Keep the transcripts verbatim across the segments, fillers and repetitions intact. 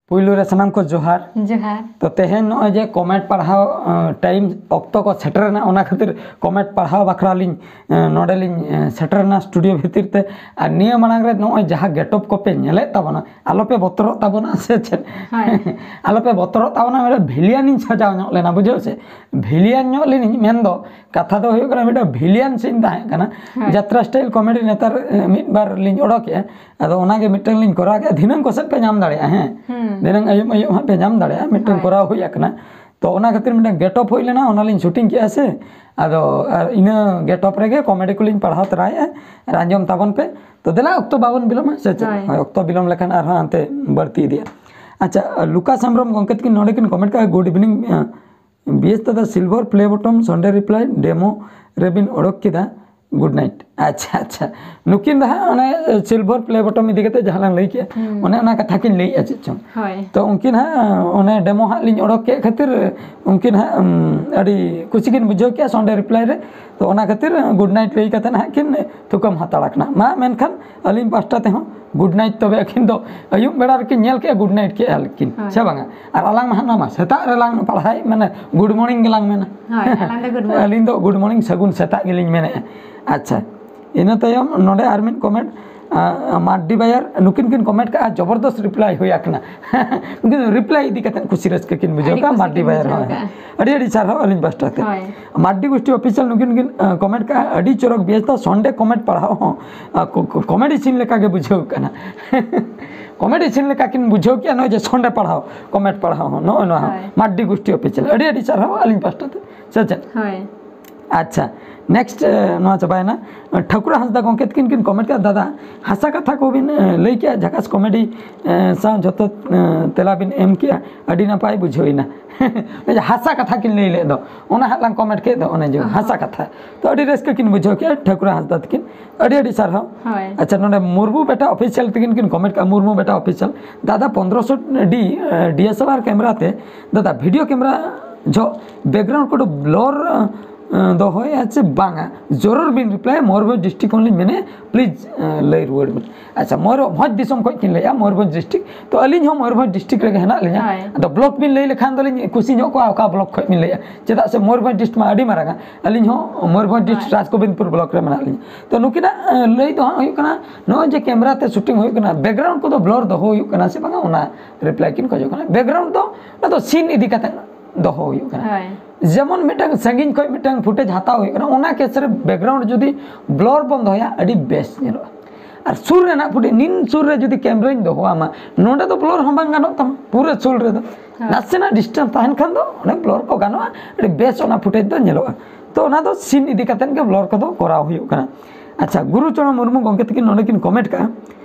ᱯᱩᱭᱞᱩ ᱨᱮ ᱥᱟᱱᱟᱢ ᱠᱚ ᱡᱚᱦᱟᱨ᱾ ᱡᱚᱦᱟᱨ᱾ ᱛᱚ ᱛᱮᱦᱮᱧ ᱱᱚᱜᱼᱚᱭ ᱡᱮ ᱠᱚᱢᱮᱱᱴ ᱯᱟᱲᱦᱟᱣ ᱴᱟᱭᱤᱢ ᱚᱠᱛᱚ ᱠᱚ ᱥᱮᱴᱮᱨ ᱮᱱᱟ, ᱚᱱᱟ ᱠᱷᱟᱹᱛᱤᱨ ᱠᱚᱢᱮᱱᱴ ᱯᱟᱲᱦᱟᱣ ᱵᱟᱠᱷᱨᱟ ᱞᱤᱧ ᱱᱚᱰᱮ ᱞᱤᱧ ᱥᱮᱴᱮᱨ ᱮᱱᱟ ᱥᱴᱩᱰᱤᱭᱳ ᱵᱷᱤᱛᱤᱨ ᱛᱮ᱾ ᱟᱨ ᱱᱤᱭᱟᱹ ᱢᱟᱲᱟᱝ ᱨᱮ ᱱᱚᱜᱼᱚᱭ ᱡᱟᱦᱟᱸ ᱜᱮᱴᱚᱯ ᱠᱚᱯᱮ ᱧᱮᱞᱮᱫ ᱛᱟᱵᱚᱱᱟ, ᱟᱞᱚᱯᱮ ᱵᱚᱛᱚᱨᱚᱜ ᱛᱟᱵᱚᱱᱟ ᱥᱮ ᱪᱮᱫ? ᱦᱳᱭ᱾ ᱟᱞᱚᱯᱮ ᱵᱚᱛᱚᱨᱚᱜ ᱛᱟᱵᱚᱱᱟ᱾ ᱢᱤᱫᱴᱮᱱ ᱵᱷᱤᱞᱤᱭᱟᱱ ᱤᱧ ᱥᱟᱡᱟᱣ ᱧᱚᱜ ᱞᱮᱱᱟ, ᱵᱩᱡᱷᱟᱹᱣ ᱥᱮ? ᱵᱷᱤᱞᱤᱭᱟᱱ ᱧᱚᱜ ᱞᱮᱱᱤᱧ ᱢᱮᱱᱫᱚ ᱠᱟᱛᱷᱟ ᱫᱚ ᱦᱩᱭᱩᱜ ᱠᱟᱱᱟ ᱢᱤᱫᱴᱮᱱ ᱵᱷᱤᱞᱤᱭᱟᱱ ᱥᱮᱫ ᱤᱧ ᱛᱟᱦᱮᱸ ᱠᱟᱱᱟ᱾ ᱦᱳᱭ᱾ ᱡᱟᱛᱨᱟ ᱥᱴᱟᱭᱤᱞ ᱠᱚᱢᱮᱰᱤ ᱱᱮᱛᱟᱨ ᱢᱤᱫ ᱵᱟᱨ ᱞᱤᱧ ᱚᱰᱚᱠᱮᱜᱼᱟ, ᱟᱫᱚ ᱚᱱᱟᱜᱮ ᱢᱤᱫᱴᱟᱝ ᱞᱤᱧ ᱠᱚᱨᱟᱣ ᱠᱮᱜᱼᱟ᱾ ᱫᱷᱤᱱᱟᱹᱝ ᱠᱚᱥᱮᱫ ᱯᱮ ᱧᱟᱢ ᱫᱟᱲᱮᱭᱟᱜᱼᱟ᱾ ᱦᱮᱸ, ᱦᱩᱸ᱾ ᱫᱷᱤᱱᱟᱹᱝ ᱟᱹᱭᱩᱵ ᱟᱹᱭᱩᱵ ᱦᱟᱸᱜ ᱯᱮ ᱧᱟᱢ ᱫᱟᱲᱮᱭᱟᱜᱼᱟ᱾ ᱢᱤᱫᱴᱟᱝ ᱦᱳᱭ᱾ ᱠᱚᱨᱟᱣ ᱦᱩᱭ ᱟᱠᱟᱱᱟ᱾ ᱛᱚ ᱚᱱᱟ ᱠᱷᱟᱹᱛᱤᱨ ᱢᱤᱫᱴᱟᱝ ᱜᱮᱴᱚᱯ ᱦᱩᱭ ᱞᱮᱱᱟ, ᱚᱱᱟᱞᱤᱧ ᱥᱩᱴᱤᱝ ᱠᱮᱜᱼᱟ ᱥᱮ᱾ ᱟᱫᱚ ᱟᱨ ᱤᱱᱟᱹ ᱜᱮᱴᱚᱯ ᱨᱮᱜᱮ ᱠᱚᱢᱮᱰᱤ ᱠᱚᱞᱤᱧ ᱯᱟᱲᱦᱟᱣ ᱛᱚᱨᱟᱭᱮᱜᱼᱟ᱾ ᱟᱨ ᱟᱸᱡᱚᱢ ᱛᱟᱵᱚᱱ ᱯᱮ᱾ ᱛᱚ ᱫᱮᱞᱟ, ᱚᱠᱛᱚ ᱵᱟᱵᱚᱱ ᱵᱤᱞᱚᱢᱟ ᱥᱮ ᱪᱮᱫ? ᱦᱳᱭ᱾ ᱦᱳᱭ, ᱚᱠᱛᱚ ᱵᱤᱞᱚᱢ ᱞᱮᱠᱷᱟᱱ ᱟᱨᱦᱚᱸ ᱦᱟᱱᱛᱮ ᱵᱟᱹᱲᱛᱤ ᱤᱫᱤᱜᱼᱟ᱾ ᱟᱪᱪᱷᱟ, ᱞᱩᱠᱟᱥ ᱦᱮᱢᱵᱨᱚᱢ ᱜᱚᱢᱠᱮ ᱛᱟᱹᱠᱤᱱ ᱱᱚᱰᱮ ᱠᱤᱱ ᱠᱚᱢᱮᱱᱴ ᱠᱟᱜᱼᱟ, "ᱜᱩᱰ ᱤᱵᱷᱤᱱᱤᱝ ᱵᱤᱭᱮᱥ ᱫᱟᱫᱟ, ᱥᱤᱞᱵᱷᱟᱨ ᱯᱞᱮ ᱵᱚᱴᱚᱢ ᱥᱚᱱᱰᱮ ᱨᱤᱯᱞᱟᱭ ᱰᱮᱢᱳ ᱨᱮᱵᱤᱱ ᱚᱰᱚᱠ ᱠᱮᱫᱟ, ᱜᱩᱰ ᱱᱟᱭᱤᱴ᱾" ᱟᱪᱪᱷᱟ, ᱟᱪᱪᱷᱟ, ᱱᱩᱠᱤᱱ ᱫᱚ ᱦᱟᱸᱜ ᱚᱱᱮ ᱥᱤᱞᱵᱷᱟᱨ ᱯᱞᱮ ᱵᱚᱴᱚᱢ ᱤᱫᱤ ᱠᱟᱛᱮ ᱡᱟᱦᱟᱸ ᱞᱟᱝ ᱞᱟᱹᱭ ᱠᱮᱜᱼᱟ, ᱦᱩᱸ᱾ ᱚᱱᱮ ᱚᱱᱟ ᱠᱟᱛᱷᱟ ᱠᱤᱱ ᱞᱟᱹᱭᱮᱜᱼᱟ ᱪᱮᱫ ᱪᱚᱝ᱾ ᱦᱳᱭ᱾ ᱛᱚ ᱩᱱᱠᱤᱱ ᱦᱟᱸᱜ ᱚᱱᱮ ᱰᱮᱢᱳ ᱦᱟᱸᱜ ᱞᱤᱧ ᱚᱰᱚᱠ ᱠᱮᱫ ᱠᱷᱟᱹᱛᱤᱨ ᱩᱱᱠᱤᱱ ᱦᱟᱸᱜ, ᱩᱢ, ᱟᱹᱰᱤ ᱠᱩᱥᱤ ᱠᱤᱱ ᱵᱩᱡᱷᱟᱹᱣ ᱠᱮᱜᱼᱟ ᱥᱚᱱᱰᱮ ᱨᱤᱯᱞᱟᱭ ᱨᱮ᱾ ᱛᱚ ᱚᱱᱟ ᱠᱷᱟᱹᱛᱤᱨ ᱜᱩᱰ ᱱᱟᱭᱤᱴ ᱞᱟᱹᱭ ᱠᱟᱛᱮ ᱦᱟᱸᱜ ᱠᱤᱱ ᱛᱷᱩᱠᱟᱹᱢ ᱦᱟᱛᱟᱲ ᱟᱠᱟᱱᱟ᱾ ᱢᱟ ᱢᱮᱱᱠᱷᱟᱱ ᱟᱹᱞᱤᱧ ᱯᱟᱦᱴᱟ ᱛᱮᱦᱚᱸ ᱜᱩᱰ ᱱᱟᱭᱤᱴ᱾ ᱛᱚᱵᱮ ᱟᱹᱠᱤᱱ ᱫᱚ ᱟᱹᱭᱩᱵ ᱵᱮᱲᱟ ᱨᱮᱠᱤᱱ ᱧᱮᱞ ᱠᱮᱜᱼᱟ, ᱜᱩᱰ ᱱᱟᱭᱤᱴ ᱠᱮᱜᱼᱟ ᱠᱤᱱ, ᱦᱳᱭ᱾ ᱥᱮ ᱵᱟᱝᱟ? ᱟᱨ ᱟᱞᱟᱝ ᱢᱟ ᱦᱟᱸᱜ ᱱᱚᱣᱟ ᱢᱟ ᱥᱮᱛᱟᱜ ᱨᱮᱞᱟᱝ ᱯᱟᱲᱦᱟᱣᱮᱫ, ᱢᱟᱱᱮ ᱜᱩᱰ ᱢᱚᱨᱱᱤᱝ ᱜᱮᱞᱟᱝ ᱢᱮᱱᱟ᱾ ᱦᱳᱭ, ᱟᱞᱟᱝ ᱫᱚ ᱜᱩᱰ ᱢᱚᱨᱱᱤᱝ᱾ ᱟᱹᱞᱤᱧ ᱫᱚ ᱜᱩᱰ ᱢᱚᱨᱱᱤᱝ, ᱥᱟᱹᱜᱩᱱ ᱥᱮᱛᱟᱜ ᱜᱮᱞᱤᱧ ᱢᱮᱱᱮᱫᱼᱟ᱾ ᱟᱪᱪᱷᱟ, ᱤᱱᱟᱹ ᱛᱟᱭᱚᱢ ᱱᱚᱰᱮ ᱟᱨ ᱢᱤᱫ ᱠᱚᱢᱮᱱᱴ, ᱟᱸ, ᱢᱟᱨᱰᱤ ᱵᱟᱭᱟᱨ, ᱱᱩᱠᱤᱱ ᱠᱤᱱ ᱠᱚᱢᱮᱱᱴ ᱠᱟᱜᱼᱟ, "ᱡᱚᱵᱚᱨᱫᱚᱥ ᱨᱤᱯᱞᱟᱭ ᱦᱩᱭ ᱟᱠᱟᱱᱟ᱾" ᱩᱱᱠᱤᱱ ᱨᱤᱯᱞᱟᱭ ᱤᱫᱤ ᱠᱟᱛᱮ ᱠᱷᱩᱥᱤ ᱨᱟᱹᱥᱠᱟᱹ ᱠᱤᱱ ᱵᱩᱡᱷᱟᱹᱣ ᱟᱹᱰᱤ ᱠᱟᱜᱼᱟ, ᱠᱩᱥᱤ ᱢᱟᱨᱰᱤ ᱠᱤᱱ ᱵᱟᱭᱟᱨ᱾ ᱵᱩᱡᱷᱟᱹᱣ ᱦᱳᱭ᱾ ᱠᱟᱜᱼᱟ᱾ ᱟᱹᱰᱤ ᱟᱹᱰᱤ ᱥᱟᱨᱦᱟᱣ ᱟᱹᱞᱤᱧ ᱯᱟᱥᱴᱟ ᱛᱮ᱾ ᱦᱳᱭ᱾ ᱢᱟᱨᱰᱤ ᱜᱩᱥᱴᱤ ᱚᱯᱷᱤᱥᱤᱭᱟᱞ ᱱᱩᱠᱤᱱ ᱠᱤᱱ, ᱟᱸ, ᱠᱚᱢᱮᱱᱴ ᱠᱟᱜᱼᱟ, "ᱟᱹᱰᱤ ᱪᱚᱨᱚᱠ ᱵᱮᱥ ᱫᱚ ᱥᱚᱱᱰᱮ ᱠᱚᱢᱮᱱᱴ ᱯᱟᱲᱦᱟᱣ ᱦᱚᱸ, ᱟᱸ, ᱠᱚ-, ᱠᱚ-, ᱠᱚᱢᱮᱰᱤ ᱥᱤᱱ ᱞᱮᱠᱟ ᱜᱮ ᱵᱩᱡᱷᱟᱹᱣ ᱠᱟᱱᱟ᱾" ᱠᱚᱢᱮᱰᱤ ᱥᱤᱱ ᱞᱮᱠᱟ ᱠᱤᱱ ᱵᱩᱡᱷᱟᱹᱣ ᱠᱮᱜᱼᱟ ᱱᱚᱜᱼᱚᱭ ᱡᱮ ᱥᱚᱱᱰᱮ ᱯᱟᱲᱦᱟᱣ, ᱠᱚᱢᱮᱱᱴ ᱯᱟᱲᱦᱟᱣ ᱦᱚᱸ, ᱱᱚᱜᱼᱚᱭ ᱱᱚᱣᱟ ᱦᱚᱸ᱾ ᱦᱳᱭ᱾ ᱢᱟᱨᱰᱤ ᱜᱩᱥᱴᱤ ᱚᱯᱷᱤᱥᱤᱭᱟᱞ, ᱟᱹᱰᱤ ᱟᱹᱰᱤ ᱥᱟᱨᱦᱟᱣ ᱟᱹᱞᱤᱧ ᱯᱟᱥᱴᱟ ᱛᱮ, ᱥᱮ ᱪᱮᱫ? ᱦᱳᱭ᱾ ᱟᱪᱪᱷᱟ, ᱱᱮᱠᱥᱴ, ᱮ, ᱱᱚᱣᱟ ᱪᱟᱵᱟᱭᱮᱱᱟ᱾ ᱴᱷᱟᱹᱠᱩᱨ ᱦᱟᱸᱥᱫᱟ ᱜᱚᱢᱠᱮ ᱛᱟᱹᱠᱤᱱ ᱠᱤᱱ ᱠᱚᱢᱮᱱᱴ ᱠᱮᱫᱟ, "ᱫᱟᱫᱟ, ᱦᱟᱥᱟ ᱠᱟᱛᱷᱟ ᱠᱚᱵᱤᱱ, ᱮ, ᱞᱟᱹᱭ ᱠᱮᱜᱼᱟ, ᱡᱷᱟᱠᱟᱥ ᱠᱚᱢᱮᱰᱤ, ᱮ, ᱥᱟᱶ ᱡᱷᱚᱛᱚ, ᱮ, ᱛᱮᱞᱟ ᱵᱤᱱ ᱮᱢ ᱠᱮᱜᱼᱟ, ᱟᱹᱰᱤ ᱱᱟᱯᱟᱭ ᱵᱩᱡᱷᱟᱹᱣ ᱮᱱᱟ᱾" ᱚᱱᱮ ᱡᱮ ᱦᱟᱥᱟ ᱠᱟᱛᱷᱟ ᱠᱤᱱ ᱞᱟᱹᱭ ᱞᱮᱫ ᱫᱚ, ᱚᱱᱟ ᱦᱟᱸᱜ ᱞᱟᱝ ᱠᱚᱢᱮᱱᱴ ᱠᱮᱫ ᱫᱚ, ᱚᱱᱮ ᱡᱮ ᱦᱚᱸ᱾ ᱦᱟᱥᱟ ᱠᱟᱛᱷᱟ᱾ ᱛᱚ ᱟᱹᱰᱤ ᱨᱟᱹᱥᱠᱟᱹ ᱠᱤᱱ ᱵᱩᱡᱷᱟᱹᱣ ᱠᱮᱜᱼᱟ ᱴᱷᱟᱹᱠᱩᱨ ᱦᱟᱸᱥᱫᱟ ᱛᱟᱹᱠᱤᱱ, ᱟᱹᱰᱤ ᱟᱹᱰᱤ ᱥᱟᱨᱦᱟᱣ᱾ ᱦᱳᱭ᱾ ᱟᱪᱪᱷᱟ, ᱱᱚᱰᱮ ᱢᱩᱨᱢᱩ ᱵᱮᱴᱟ ᱚᱯᱷᱤᱥᱤᱭᱟᱞ ᱛᱟᱹᱠᱤᱱ ᱠᱤᱱ ᱠᱚᱢᱮᱱᱴ ᱠᱟᱜᱼᱟ, ᱢᱩᱨᱢᱩ ᱵᱮᱴᱟ ᱚᱯᱷᱤᱥᱤᱭᱟᱞ, "ᱫᱟᱫᱟ, ᱯᱚᱱᱫᱽᱨᱚᱥᱚ ᱰᱤ, ᱮ, ᱰᱤ ᱮᱥ ᱮᱞ ᱟᱨ ᱠᱮᱢᱮᱨᱟ ᱛᱮ, ᱫᱟᱫᱟ, ᱵᱷᱤᱰᱤᱭᱳ ᱠᱮᱢᱮᱨᱟ ᱡᱚᱦᱚᱜ ᱵᱮᱠᱜᱨᱟᱣᱩᱱᱰ ᱠᱚᱫᱚ ᱵᱞᱚᱨ, ᱮ, ᱫᱚᱦᱚᱭᱟ ᱪᱮ ᱵᱟᱝᱟ? ᱡᱚᱨᱩᱨ ᱵᱤᱱ ᱨᱤᱯᱞᱟᱭᱟ, ᱢᱚᱭᱩᱨᱵᱷᱚᱸᱡᱽ ᱰᱤᱥᱴᱨᱤᱠᱴ ᱠᱷᱚᱱ ᱞᱤᱧ ᱢᱮᱱᱮᱫᱼᱟ, ᱯᱞᱤᱡᱽ ᱞᱟᱹᱭ ᱨᱩᱣᱟᱹᱲ ᱵᱤᱱ᱾ ᱟᱪᱪᱷᱟ, ᱢᱚᱭᱩᱨᱵᱷᱚᱸᱡᱽ ᱫᱤᱥᱚᱢ ᱠᱷᱚᱱ ᱠᱤᱱ ᱞᱟᱹᱭᱮᱫᱼᱟ, ᱢᱚᱭᱩᱨᱵᱷᱚᱸᱡᱽ ᱰᱤᱥᱴᱨᱤᱠᱴ᱾ ᱛᱚ ᱟᱹᱞᱤᱧ ᱦᱚᱸ ᱢᱚᱭᱩᱨᱵᱷᱚᱸᱡᱽ ᱰᱤᱥᱴᱨᱤᱠᱴ ᱨᱮᱜᱮ ᱦᱮᱱᱟᱜ ᱞᱤᱧᱟ᱾ ᱦᱳᱭ᱾ ᱟᱫᱚ ᱵᱞᱚᱠ ᱵᱤᱱ ᱞᱟᱹᱭ ᱞᱮᱠᱷᱟᱱ ᱫᱚᱞᱤᱧ ᱠᱩᱥᱤ ᱧᱚᱜ ᱠᱚᱜᱼᱟ, ᱚᱠᱟ ᱵᱞᱚᱠ ᱠᱷᱚᱱ ᱵᱤᱱ ᱞᱟᱹᱭᱮᱫᱼᱟ, ᱪᱮᱫᱟᱜ ᱥᱮ ᱢᱚᱭᱩᱨᱵᱷᱚᱸᱡᱽ ᱰᱤᱥᱴᱨᱤᱠᱴ ᱢᱟ ᱟᱹᱰᱤ ᱢᱟᱨᱟᱝᱟ᱾ ᱟᱹᱞᱤᱧ ᱦᱚᱸ ᱢᱚᱭᱩᱨᱵᱷᱚᱸᱡᱽ ᱰᱤᱥᱴᱨᱤᱠᱴ ᱦᱳᱭ᱾ ᱨᱟᱡᱽᱜᱳᱵᱤᱱᱫᱽᱯᱩᱨ ᱵᱞᱚᱠ ᱨᱮ ᱢᱮᱱᱟᱜ ᱞᱤᱧᱟ᱾ ᱛᱚ ᱱᱩᱠᱤᱱᱟᱜ ᱞᱟᱹᱭ ᱫᱚ ᱦᱟᱸᱜ ᱦᱩᱭᱩᱜ ᱠᱟᱱᱟ, ᱱᱚᱜᱼᱚᱭ ᱡᱮ ᱠᱮᱢᱨᱟ ᱛᱮ ᱥᱩᱴᱤᱝ ᱦᱩᱭᱩᱜ ᱠᱟᱱᱟ, ᱵᱮᱠᱜᱨᱟᱣᱩᱱᱰ ᱠᱚᱫᱚ ᱵᱞᱚᱨ ᱫᱚᱦᱚ ᱦᱩᱭᱩᱜ ᱠᱟᱱᱟ ᱥᱮ ᱵᱟᱝᱟ, ᱚᱱᱟ ᱨᱤᱯᱞᱟᱭ ᱠᱤᱱ ᱠᱷᱚᱡᱚᱜ ᱠᱟᱱᱟ᱾ ᱵᱮᱠᱜᱨᱟᱣᱩᱱᱰ ᱫᱚ ᱚᱱᱟ ᱫᱚ ᱥᱤᱱ ᱤᱫᱤ ᱠᱟᱛᱮ ᱫᱚᱦᱚ ᱦᱩᱭᱩᱜ ᱠᱟᱱᱟ᱾ ᱦᱳᱭ᱾ ᱡᱮᱢᱚᱱ ᱢᱤᱫᱴᱟᱝ ᱥᱟᱺᱜᱤᱧ ᱠᱷᱚᱱ ᱢᱤᱫᱴᱟᱝ ᱯᱷᱩᱴᱮᱡᱽ ᱦᱟᱛᱟᱣ ᱦᱩᱭᱩᱜ ᱠᱟᱱᱟ, ᱚᱱᱟ ᱠᱮᱥ ᱨᱮ ᱵᱮᱠᱜᱨᱟᱣᱩᱱᱰ ᱡᱩᱫᱤ ᱵᱞᱚᱨ ᱵᱚᱱ ᱫᱚᱦᱚᱭᱟ, ᱟᱹᱰᱤ ᱵᱮᱥ ᱧᱮᱞᱚᱜᱼᱟ᱾ ᱟᱨ ᱥᱩᱨ ᱨᱮᱱᱟᱜ ᱯᱷᱩᱴᱮᱡᱽ, ᱱᱤᱱ ᱥᱩᱨ ᱨᱮ ᱡᱩᱫᱤ ᱠᱮᱢᱨᱟᱧ ᱫᱚᱦᱚᱣᱟᱢᱟ, ᱱᱚᱸᱰᱮ ᱫᱚ ᱵᱞᱚᱨ ᱦᱚᱸ ᱵᱟᱝ ᱜᱟᱱᱚᱜ ᱛᱟᱢᱟ, ᱯᱩᱨᱟᱹ ᱥᱩᱨ ᱨᱮᱫᱚ᱾ ᱦᱮᱸ᱾ ᱱᱟᱥᱮᱱᱟᱜ ᱰᱤᱥᱴᱮᱱᱥ ᱛᱟᱦᱮᱱ ᱠᱷᱟᱱ ᱫᱚ ᱚᱸᱰᱮ ᱵᱞᱚᱨ ᱠᱚ ᱜᱟᱱᱚᱜᱼᱟ, ᱟᱹᱰᱤ ᱵᱮᱥ ᱚᱱᱟ ᱯᱷᱩᱴᱮᱡᱽ ᱫᱚ ᱧᱮᱞᱚᱜᱼᱟ᱾ ᱛᱚ ᱚᱱᱟ ᱫᱚ ᱥᱤᱱ ᱤᱫᱤ ᱠᱟᱛᱮᱫ ᱜᱮ ᱵᱞᱚᱨ ᱠᱚᱫᱚ ᱠᱚᱨᱟᱣ ᱦᱩᱭᱩᱜ ᱠᱟᱱᱟ᱾ ᱟᱪᱪᱷᱟ, ᱜᱩᱨᱩ ᱪᱚᱨᱚᱬ ᱢᱩᱨᱢᱩ ᱜᱚᱢᱠᱮ ᱛᱟᱹᱠᱤᱱ ᱱᱚᱸᱰᱮ ᱠᱤᱱ ᱠᱚᱢᱮᱱᱴ ᱠᱟᱜᱼᱟ,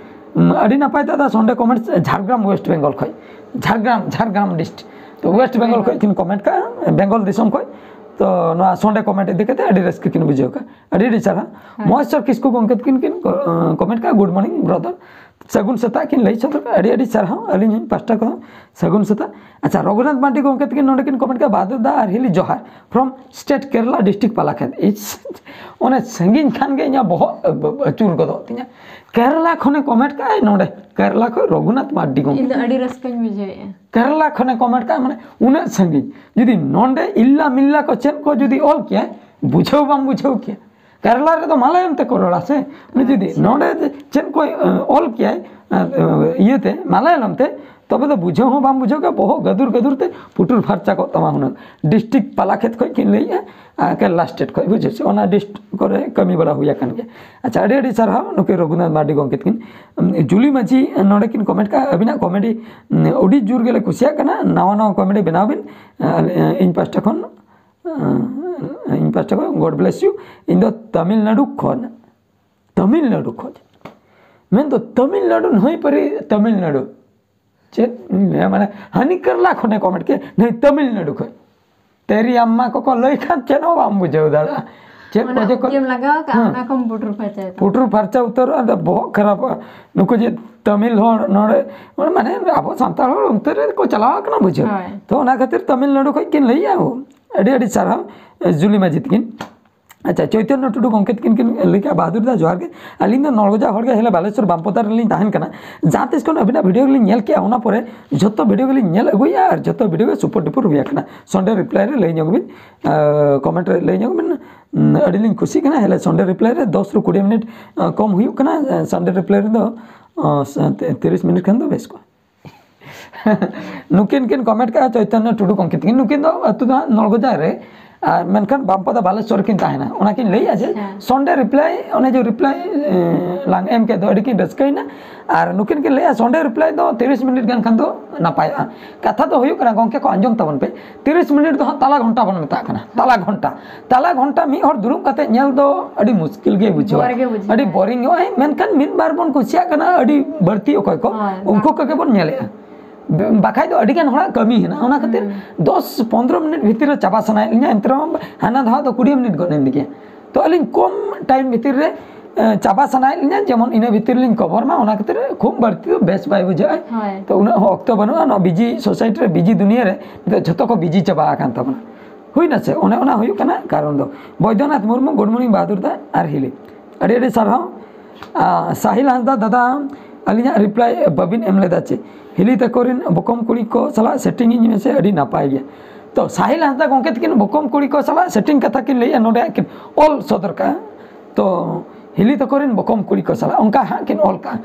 ᱩᱢ, ᱟᱹᱰᱤ ᱱᱟᱯᱟᱭ ᱫᱟᱫᱟ, Sunday comment, Jhargram West Bengal ᱠᱷᱚᱱ, ᱡᱷᱟᱲᱜᱨᱟᱢ, ᱡᱷᱟᱲᱜᱨᱟᱢ ᱰᱤᱥᱴ, ᱛᱚ ᱳᱭᱮᱥᱴ ᱵᱮᱝᱜᱚᱞ ᱠᱷᱚᱱ ᱠᱤᱱ ᱠᱚᱢᱮᱱᱴ ᱠᱟᱜᱼᱟ, ᱵᱮᱝᱜᱚᱞ ᱫᱤᱥᱚᱢ ᱠᱷᱚᱱ᱾ ᱛᱚ ᱱᱚᱣᱟ ᱥᱚᱱᱰᱮ ᱠᱚᱢᱮᱱᱴ ᱤᱫᱤ ᱠᱟᱛᱮ ᱟᱹᱰᱤ ᱨᱟᱹᱥᱠᱟᱹ ᱠᱤᱱ ᱵᱩᱡᱷᱟᱹᱣ ᱠᱟᱜᱼᱟ, ᱟᱹᱰᱤ ᱟᱹᱰᱤ ᱥᱟᱨᱦᱟᱣ᱾ ᱦᱮᱸ᱾ ᱢᱚᱦᱮᱥᱣᱚᱨ ᱠᱤᱥᱠᱩ ᱜᱚᱢᱠᱮ ᱛᱟᱹᱠᱤᱱ ᱠᱤᱱ ᱠᱚ-, ᱟᱸ, ᱠᱚᱢᱮᱱᱴ ᱠᱟᱜᱼᱟ, "ᱜᱩᱰ ᱢᱚᱨᱱᱤᱝ ᱵᱨᱟᱫᱟᱨ", ᱥᱟᱹᱜᱩᱱ ᱥᱮᱛᱟᱜ ᱠᱤᱱ ᱞᱟᱹᱭ ᱥᱚᱫᱚᱨ ᱠᱟᱜᱼᱟ, ᱟᱹᱰᱤ ᱟᱹᱰᱤ ᱥᱟᱨᱦᱟᱣ ᱟᱹᱞᱤᱧ ᱯᱟᱦᱴᱟ ᱠᱷᱚᱱ ᱥᱟᱹᱜᱩᱱ ᱥᱮᱛᱟᱜ᱾ ᱟᱪᱪᱷᱟ, ᱨᱚᱜᱷᱩᱱᱟᱛᱷ ᱢᱟᱨᱰᱤ ᱜᱚᱢᱠᱮ ᱛᱟᱹᱠᱤᱱ ᱱᱚᱰᱮ ᱠᱤᱱ ᱠᱚᱢᱮᱱᱴ ᱠᱟᱜᱼᱟ, "ᱵᱟᱫᱩᱨ ᱫᱟ ᱟᱨ ᱦᱤᱞᱤ ᱡᱚᱦᱟᱨ from state ᱠᱮᱨᱟᱞᱟ ᱰᱤᱥᱴᱨᱤᱠᱴ ᱯᱟᱞᱟᱠᱷᱮᱛ᱾" ᱤᱥ, ᱚᱱᱮ ᱥᱟᱺᱜᱤᱧ ᱠᱷᱟᱱ ᱜᱮ ᱤᱧᱟᱹᱜ ᱵᱚᱦᱚᱜ ᱟᱹᱪᱩᱨ ᱜᱚᱫᱚᱜ ᱛᱤᱧᱟ᱾ ᱠᱮᱨᱟᱞᱟ ᱠᱷᱚᱱᱮ ᱠᱚᱢᱮᱱᱴ ᱠᱟᱜᱼᱟᱭ ᱱᱚᱰᱮ, ᱠᱮᱨᱟᱞᱟ ᱠᱷᱚᱱ ᱨᱚᱜᱷᱩᱱᱟᱛᱷ ᱢᱟᱨᱰᱤ ᱜᱚᱢᱠᱮ᱾ ᱤᱧ ᱫᱚ ᱟᱹᱰᱤ ᱨᱟᱹᱥᱠᱟᱹᱧ ᱵᱩᱡᱷᱟᱹᱣᱮᱫᱼᱟ᱾ ᱠᱮᱨᱟᱞᱟ ᱠᱷᱚᱱᱮ ᱠᱚᱢᱮᱱᱴ ᱠᱟᱜᱼᱟ, ᱢᱟᱱᱮ ᱩᱱᱟᱹᱜ ᱥᱟᱺᱜᱤᱧ᱾ ᱡᱩᱫᱤ ᱱᱚᱰᱮ ᱤᱞᱞᱟ ᱢᱤᱞᱞᱟ ᱠᱚ ᱪᱮᱫ ᱠᱚ ᱡᱩᱫᱤ ᱚᱞ ᱠᱮᱭᱟᱭ, ᱵᱩᱡᱷᱟᱹᱣ ᱵᱟᱢ ᱵᱩᱡᱷᱟᱹᱣ ᱠᱮᱭᱟ᱾ ᱠᱮᱨᱟᱞᱟ ᱨᱮᱫᱚ ᱢᱟᱞᱟᱭᱟᱞᱚᱢ ᱛᱮᱠᱚ ᱨᱚᱲᱟ ᱥᱮ, ᱩᱱᱤ ᱡᱩᱫᱤ ᱟᱪᱪᱷᱟ᱾ ᱱᱚᱰᱮ ᱪᱮᱫ ᱠᱚᱭ, ᱮ, ᱚᱞ ᱠᱮᱭᱟᱭ, ᱮ, ᱤᱭᱟᱹᱛᱮ, ᱢᱟᱞᱟᱭᱟᱞᱚᱢ ᱛᱮ, ᱛᱚᱵᱮ ᱫᱚ ᱵᱩᱡᱷᱟᱹᱣ ᱦᱚᱸ ᱵᱟᱢ ᱵᱩᱡᱷᱟᱹᱣ ᱠᱮᱭᱟ, ᱵᱚᱦᱚᱜ ᱜᱟᱹᱫᱩᱨ ᱜᱟᱹᱫᱩᱨ ᱛᱮ ᱯᱩᱴᱩᱨ ᱯᱷᱟᱨᱪᱟ ᱠᱚᱜ ᱛᱟᱢᱟ ᱦᱩᱱᱟᱹᱝ᱾ ᱰᱤᱥᱴᱨᱤᱠᱴ ᱯᱟᱞᱟᱠᱷᱮᱛ ᱠᱷᱚᱱ ᱠᱤᱱ ᱞᱟᱹᱭᱮᱜᱼᱟ, ᱟᱨ ᱠᱮᱨᱟᱞᱟ ᱥᱴᱮᱴ ᱠᱷᱚᱱ, ᱵᱩᱡᱷᱟᱹᱣ ᱥᱮ, ᱚᱱᱟ ᱰᱤᱥᱴ ᱠᱚᱨᱮ ᱠᱟᱹᱢᱤ ᱵᱟᱲᱟ ᱦᱩᱭ ᱟᱠᱟᱱ ᱜᱮᱭᱟ᱾ ᱟᱪᱪᱷᱟ, ᱟᱹᱰᱤ ᱟᱹᱰᱤ ᱥᱟᱨᱦᱟᱣ ᱱᱩᱠᱤᱱ ᱨᱚᱜᱷᱩᱱᱟᱛᱷ ᱢᱟᱨᱰᱤ ᱜᱚᱢᱠᱮ ᱛᱟᱹᱠᱤᱱ᱾ ᱩᱢ, ᱡᱩᱞᱤ ᱢᱟᱹᱡᱷᱤ ᱱᱚᱰᱮ ᱠᱤᱱ ᱠᱚᱢᱮᱱᱴ ᱠᱟᱜᱼᱟ, "ᱟᱹᱵᱤᱱᱟᱜ ᱠᱚᱢᱮᱰᱤ, ᱩᱢ, ᱟᱹᱰᱤ ᱡᱳᱨ ᱜᱮᱞᱮ ᱠᱩᱥᱤᱭᱟᱜ ᱠᱟᱱᱟ, ᱱᱟᱣᱟ ᱱᱟᱣᱟ ᱠᱚᱢᱮᱰᱤ ᱵᱮᱱᱟᱣ ᱵᱤᱱ, ᱟᱨ, ᱮ, ᱤᱧ ᱯᱟᱦᱴᱟ ᱠᱷᱚᱱ, ᱮ, ᱤᱧ ᱯᱟᱦᱴᱟ ᱠᱷᱚᱱ God bless you, ᱤᱧ ᱫᱚ ᱛᱟᱢᱤᱞᱱᱟᱲᱩ ᱠᱷᱚᱱ, ᱛᱟᱢᱤᱞᱱᱟᱲᱩ ᱠᱷᱚᱱ, ᱢᱮᱱᱫᱚ ᱛᱟᱢᱤᱞᱱᱟᱲᱩ, ᱱᱟᱹᱭ ᱯᱟᱹᱨᱤ ᱛᱟᱢᱤᱞᱱᱟᱲᱩ, ᱪᱮᱫ ᱤᱧ ᱞᱟᱹᱭᱟ, ᱢᱟᱱᱮ ᱦᱟᱹᱱᱤ ᱠᱮᱨᱟᱞᱟ ᱠᱷᱚᱱᱮ ᱠᱚᱢᱮᱱᱴ ᱠᱮᱫ, ᱱᱟᱹᱭ ᱛᱟᱢᱤᱞᱱᱟᱲᱩ ᱠᱷᱚᱱ, ᱛᱮᱨᱤ ᱟᱢᱢᱟ ᱠᱚᱠᱚ ᱞᱟᱹᱭ ᱠᱷᱟᱱ ᱪᱮᱫ ᱦᱚᱸ ᱵᱟᱢ ᱵᱩᱡᱷᱟᱹᱣ ᱫᱟᱲᱮᱭᱟᱜᱼᱟ, ᱪᱮᱫ ᱚᱱᱟ ᱚᱡᱮ ᱠᱚ ᱩᱯᱤᱭᱟᱹᱢ ᱞᱟᱜᱟᱣ ᱟᱠᱟᱫ, ᱦᱮᱸ᱾ ᱚᱱᱟ ᱠᱚᱢ ᱯᱩᱴᱩᱨ ᱯᱷᱟᱨᱪᱟᱭ ᱛᱟᱢᱟ᱾ ᱯᱩᱴᱩᱨ ᱯᱷᱟᱨᱪᱟ ᱩᱛᱟᱹᱨᱚᱜᱼᱟ, ᱟᱫᱚ ᱵᱚᱦᱚᱜ ᱠᱷᱟᱨᱟᱯᱚᱜᱼᱟ᱾ ᱱᱩᱠᱩ ᱡᱮ ᱛᱟᱢᱤᱞ ᱦᱚᱲ ᱱᱚᱰᱮ, ᱢᱟᱱᱮ ᱟᱵᱚ ᱥᱟᱱᱛᱟᱲ ᱦᱚᱲ ᱚᱱᱛᱮ ᱨᱮᱠᱚ ᱪᱟᱞᱟᱣ ᱟᱠᱟᱱᱟ, ᱵᱩᱡᱷᱟᱹᱣ᱾ ᱦᱳᱭ᱾ ᱛᱚ ᱚᱱᱟ ᱠᱷᱟᱹᱛᱤᱨ ᱛᱟᱢᱤᱞᱱᱟᱲᱩ ᱠᱷᱚᱱ ᱠᱤᱱ ᱞᱟᱹᱭᱮᱜᱼᱟ, ᱳ, ᱟᱹᱰᱤ ᱟᱹᱰᱤ ᱥᱟᱨᱦᱟᱣ ᱡᱩᱞᱤ ᱢᱟᱹᱡᱷᱤ ᱛᱟᱹᱠᱤᱱ᱾ ᱟᱪᱪᱷᱟ, ᱪᱳᱭᱛᱚᱱᱱᱚ ᱴᱩᱰᱩ ᱜᱚᱢᱠᱮ ᱛᱟᱹᱠᱤᱱ ᱠᱤᱱ ᱞᱟᱹᱭ ᱠᱮᱜᱼᱟ, "ᱵᱟᱦᱟᱫᱩᱨ ᱫᱟ ᱡᱚᱦᱟᱨ ᱜᱮ, ᱟᱹᱞᱤᱧ ᱫᱚ ᱱᱚᱲᱜᱚᱡᱟ ᱦᱚᱲ ᱜᱮ, ᱦᱮᱞᱮ ᱵᱟᱞᱮᱥᱚᱨ ᱵᱟᱢᱯᱚᱫᱟ ᱨᱮᱞᱤᱧ ᱛᱟᱦᱮᱱ ᱠᱟᱱᱟ᱾ ᱡᱟᱦᱟᱸ ᱛᱤᱥ ᱠᱷᱚᱱ ᱟᱹᱵᱤᱱᱟᱜ ᱵᱷᱤᱰᱤᱭᱳ ᱜᱮᱞᱤᱧ ᱧᱮᱞ ᱠᱮᱜᱼᱟ, ᱚᱱᱟ ᱯᱚᱨᱮ ᱡᱷᱚᱛᱚ ᱵᱷᱤᱰᱤᱭᱳ ᱜᱮᱞᱤᱧ ᱧᱮᱞ ᱟᱹᱜᱩᱭᱮᱜᱼᱟ ᱟᱨ ᱡᱷᱚᱛᱚ ᱵᱷᱤᱰᱤᱭᱳ ᱜᱮ ᱥᱩᱯᱚᱨ ᱰᱩᱯᱚᱨ ᱦᱩᱭ ᱟᱠᱟᱱᱟ᱾ ᱥᱚᱱᱰᱮ ᱨᱤᱯᱞᱟᱭ ᱨᱮ ᱞᱟᱹᱭ ᱧᱚᱜ ᱵᱤᱱ, ᱠᱚᱢᱮᱱᱴ ᱨᱮ ᱞᱟᱹᱭ ᱧᱚᱜ ᱵᱤᱱ, ᱩᱸ, ᱟᱹᱰᱤ ᱞᱤᱧ ᱠᱩᱥᱤᱜ ᱠᱟᱱᱟ᱾ ᱦᱮᱞᱮ ᱥᱚᱱᱰᱮ ᱨᱤᱯᱞᱟᱭ ᱨᱮ ᱫᱚᱥ ᱨᱩ ᱠᱩᱲᱤ ᱢᱤᱱᱤᱴ, ᱟᱸ, ᱠᱚᱢ ᱦᱩᱭᱩᱜ ᱠᱟᱱᱟ᱾ ᱥᱟᱱᱰᱮ ᱨᱤᱯᱞᱟᱭ ᱨᱮᱫᱚ, ᱟᱸ, ᱥᱟ-, ᱛᱤ-, ᱛᱤᱨᱤᱥ ᱢᱤᱱᱤᱴ ᱠᱷᱟᱱ ᱫᱚ ᱵᱮᱥ ᱠᱚᱜᱼᱟ᱾ ᱱᱩᱠᱤᱱ ᱠᱤᱱ ᱠᱚᱢᱮᱱᱴ ᱠᱟᱜᱼᱟ ᱪᱳᱭᱛᱚᱱᱱᱚ ᱴᱩᱰᱩ ᱜᱚᱢᱠᱮ ᱛᱟᱹᱠᱤᱱ᱾ ᱱᱩᱠᱤᱱ ᱫᱚ ᱟᱹᱛᱩ ᱫᱚ ᱦᱟᱸᱜ ᱱᱚᱲᱜᱚᱡᱟ ᱨᱮ, ᱟᱨ ᱢᱮᱱᱠᱷᱟᱱ ᱵᱟᱢᱯᱟᱫᱟ ᱵᱟᱞᱮᱥᱚᱨ ᱨᱮᱠᱤᱱ ᱛᱟᱦᱮᱱᱟ᱾ ᱚᱱᱟᱠᱤᱱ ᱞᱟᱹᱭᱮᱜᱼᱟ ᱡᱮ ᱟᱪᱪᱷᱟ᱾ ᱥᱚᱱᱰᱮ ᱨᱤᱯᱞᱟᱭ, ᱚᱱᱮ ᱡᱮ ᱨᱤᱯᱞᱟᱭ, ᱮ, ᱞᱟᱝ ᱮᱢ ᱠᱮᱫ ᱫᱚ, ᱟᱹᱰᱤ ᱠᱤᱱ ᱨᱟᱹᱥᱠᱟᱹᱭᱮᱱᱟ᱾ ᱟᱨ ᱱᱩᱠᱤᱱ ᱠᱤᱱ ᱞᱟᱹᱭᱮᱜᱼᱟ ᱥᱚᱱᱰᱮ ᱨᱤᱯᱞᱟᱭ ᱫᱚ ᱛᱤᱨᱤᱥ ᱢᱤᱱᱤᱴ ᱜᱟᱱ ᱠᱷᱟᱱ ᱫᱚ ᱱᱟᱯᱟᱭᱚᱜᱼᱟ᱾ ᱠᱟᱛᱷᱟ ᱫᱚ ᱦᱩᱭᱩᱜ ᱠᱟᱱᱟ, ᱜᱚᱢᱠᱮ ᱠᱚ ᱟᱸᱡᱚᱢ ᱛᱟᱵᱚᱱ ᱯᱮ, ᱛᱤᱨᱤᱥ ᱢᱤᱱᱤᱴ ᱫᱚ ᱦᱟᱸᱜ ᱛᱟᱞᱟ ᱜᱷᱚᱱᱴᱟ ᱵᱚᱱ ᱢᱮᱛᱟᱜ ᱠᱟᱱᱟ, ᱛᱟᱞᱟ ᱜᱷᱚᱱᱴᱟ᱾ ᱛᱟᱞᱟ ᱜᱷᱚᱱᱴᱟ ᱢᱤᱫ ᱦᱚᱲ ᱫᱩᱲᱩᱵ ᱠᱟᱛᱮ ᱧᱮᱞ ᱫᱚ ᱟᱹᱰᱤ ᱢᱩᱥᱠᱤᱞ ᱜᱮ ᱵᱩᱡᱷᱟᱹᱣᱟ, ᱵᱚᱨ ᱜᱮ ᱵᱩᱡᱷᱟᱹᱜᱼᱟ᱾ ᱟᱹᱰᱤ ᱵᱳᱨᱤᱝ ᱚᱜᱼᱟᱭ᱾ ᱢᱮᱱᱠᱷᱟᱱ ᱢᱤᱫ ᱵᱟᱨ ᱵᱚᱱ ᱠᱩᱥᱤᱭᱟᱜ ᱠᱟᱱᱟ, ᱟᱹᱰᱤ ᱵᱟᱹᱲᱛᱤ ᱚᱠᱚᱭ ᱠᱚ, ᱦᱳᱭ, ᱩᱱᱠᱩ ᱵᱟᱝ᱾ ᱠᱚᱜᱮ ᱵᱚᱱ ᱧᱮᱞᱮᱜᱼᱟ᱾ ᱵ-, ᱵᱟᱠᱷᱟᱡ ᱫᱚ ᱟᱹᱰᱤ ᱜᱟᱱ ᱦᱚᱲᱟᱜ ᱠᱟᱹᱢᱤ ᱦᱮᱱᱟᱜᱼᱟ, ᱚᱱᱟ ᱠᱷᱟᱹᱛᱤᱨ ᱦᱩᱸ᱾ ᱫᱚᱥ ᱯᱚᱱᱫᱽᱨᱚ ᱢᱤᱱᱤᱴ ᱵᱷᱤᱛᱤᱨ ᱨᱮ ᱪᱟᱵᱟ ᱥᱟᱱᱟᱭᱮᱫ ᱞᱤᱧᱟ, ᱮᱱᱛᱮ ᱨᱮᱦᱚᱸ ᱦᱟᱱᱟ ᱫᱷᱟᱣ ᱫᱚ ᱠᱩᱲᱤ ᱢᱤᱱᱤᱴ ᱜᱚᱫ ᱮᱱ ᱜᱮᱭᱟ᱾ ᱛᱚ ᱟᱹᱞᱤᱧ ᱠᱚᱢ ᱴᱟᱭᱤᱢ ᱵᱷᱤᱛᱤᱨ ᱨᱮ, ᱮ, ᱪᱟᱵᱟ ᱥᱟᱱᱟᱭᱮᱫ ᱞᱤᱧᱟ, ᱡᱮᱢᱚᱱ ᱤᱱᱟᱹ ᱵᱷᱤᱛᱤᱨ ᱨᱮᱞᱤᱧ ᱠᱚᱵᱷᱟᱨ ᱢᱟ, ᱚᱱᱟ ᱠᱷᱟᱹᱛᱤᱨ ᱠᱷᱩᱵ ᱵᱟᱹᱲᱛᱤ ᱫᱚ ᱵᱮᱥ ᱵᱟᱭ ᱵᱩᱡᱷᱟᱹᱜᱼᱟ᱾ ᱦᱳᱭ᱾ ᱛᱚ ᱩᱱᱟᱹᱜ ᱦᱚᱸ ᱚᱠᱛᱚ ᱵᱟᱹᱱᱩᱜᱼᱟ, ᱱᱚᱣᱟ ᱵᱤᱡᱤ ᱥᱳᱥᱟᱭᱴᱤ ᱨᱮ, ᱵᱤᱡᱤ ᱫᱩᱱᱤᱭᱟᱹ ᱨᱮ ᱱᱤᱛᱚᱜ ᱡᱷᱚᱛᱚ ᱠᱚ ᱵᱤᱡᱤ ᱪᱟᱵᱟ ᱟᱠᱟᱱ ᱛᱟᱵᱚᱱᱟ᱾ ᱦᱩᱭ ᱱᱟ ᱥᱮ? ᱚᱱᱮ ᱚᱱᱟ ᱦᱩᱭᱩᱜ ᱠᱟᱱᱟ ᱠᱟᱨᱚᱱ ᱫᱚ᱾ ᱵᱚᱭᱫᱚᱱᱟᱛᱷ ᱢᱩᱨᱢᱩ, ᱜᱩᱰ ᱢᱚᱨᱱᱤᱝ ᱵᱟᱦᱟᱫᱩᱨ ᱫᱟ ᱟᱨ ᱦᱤᱞᱤ, ᱟᱹᱰᱤ ᱟᱹᱰᱤ ᱥᱟᱨᱦᱟᱣ᱾ ᱟᱨ ᱥᱟᱦᱤᱞ ᱦᱟᱸᱥᱫᱟ, ᱫᱟᱫᱟ, ᱟᱹᱞᱤᱧᱟᱜ ᱨᱤᱯᱞᱟᱭ ᱵᱟᱹᱵᱤᱱ ᱮᱢ ᱞᱮᱫᱟ ᱪᱮ? ᱦᱤᱞᱤ ᱛᱟᱠᱚ ᱨᱮᱱ ᱵᱚᱠᱚᱢ ᱠᱩᱲᱤ ᱠᱚ ᱥᱟᱞᱟᱜ ᱥᱮᱴᱤᱝ ᱤᱧ ᱢᱮᱥᱮ, ᱟᱹᱰᱤ ᱱᱟᱯᱟᱭ ᱜᱮ᱾ ᱛᱚ ᱥᱟᱦᱤᱞ ᱦᱟᱸᱥᱫᱟ ᱜᱚᱢᱠᱮ ᱛᱟᱹᱠᱤᱱ ᱵᱚᱠᱚᱢ ᱠᱩᱲᱤ ᱠᱚ ᱥᱟᱞᱟᱜ ᱥᱮᱴᱤᱝ ᱠᱟᱛᱷᱟ ᱠᱤᱱ ᱞᱟᱹᱭᱮᱜᱼᱟ, ᱱᱚᱰᱮ ᱦᱟᱸᱜ ᱠᱤᱱ ᱚᱞ ᱥᱚᱫᱚᱨ ᱠᱟᱜᱼᱟ᱾ ᱛᱚ ᱦᱤᱞᱤ ᱛᱟᱠᱚ ᱨᱮᱱ ᱵᱚᱠᱚᱢ ᱠᱩᱲᱤ ᱠᱚ ᱥᱟᱞᱟᱜ ᱚᱱᱠᱟ ᱦᱟᱸᱜ ᱠᱤᱱ ᱚᱞ ᱠᱟᱜᱼᱟ᱾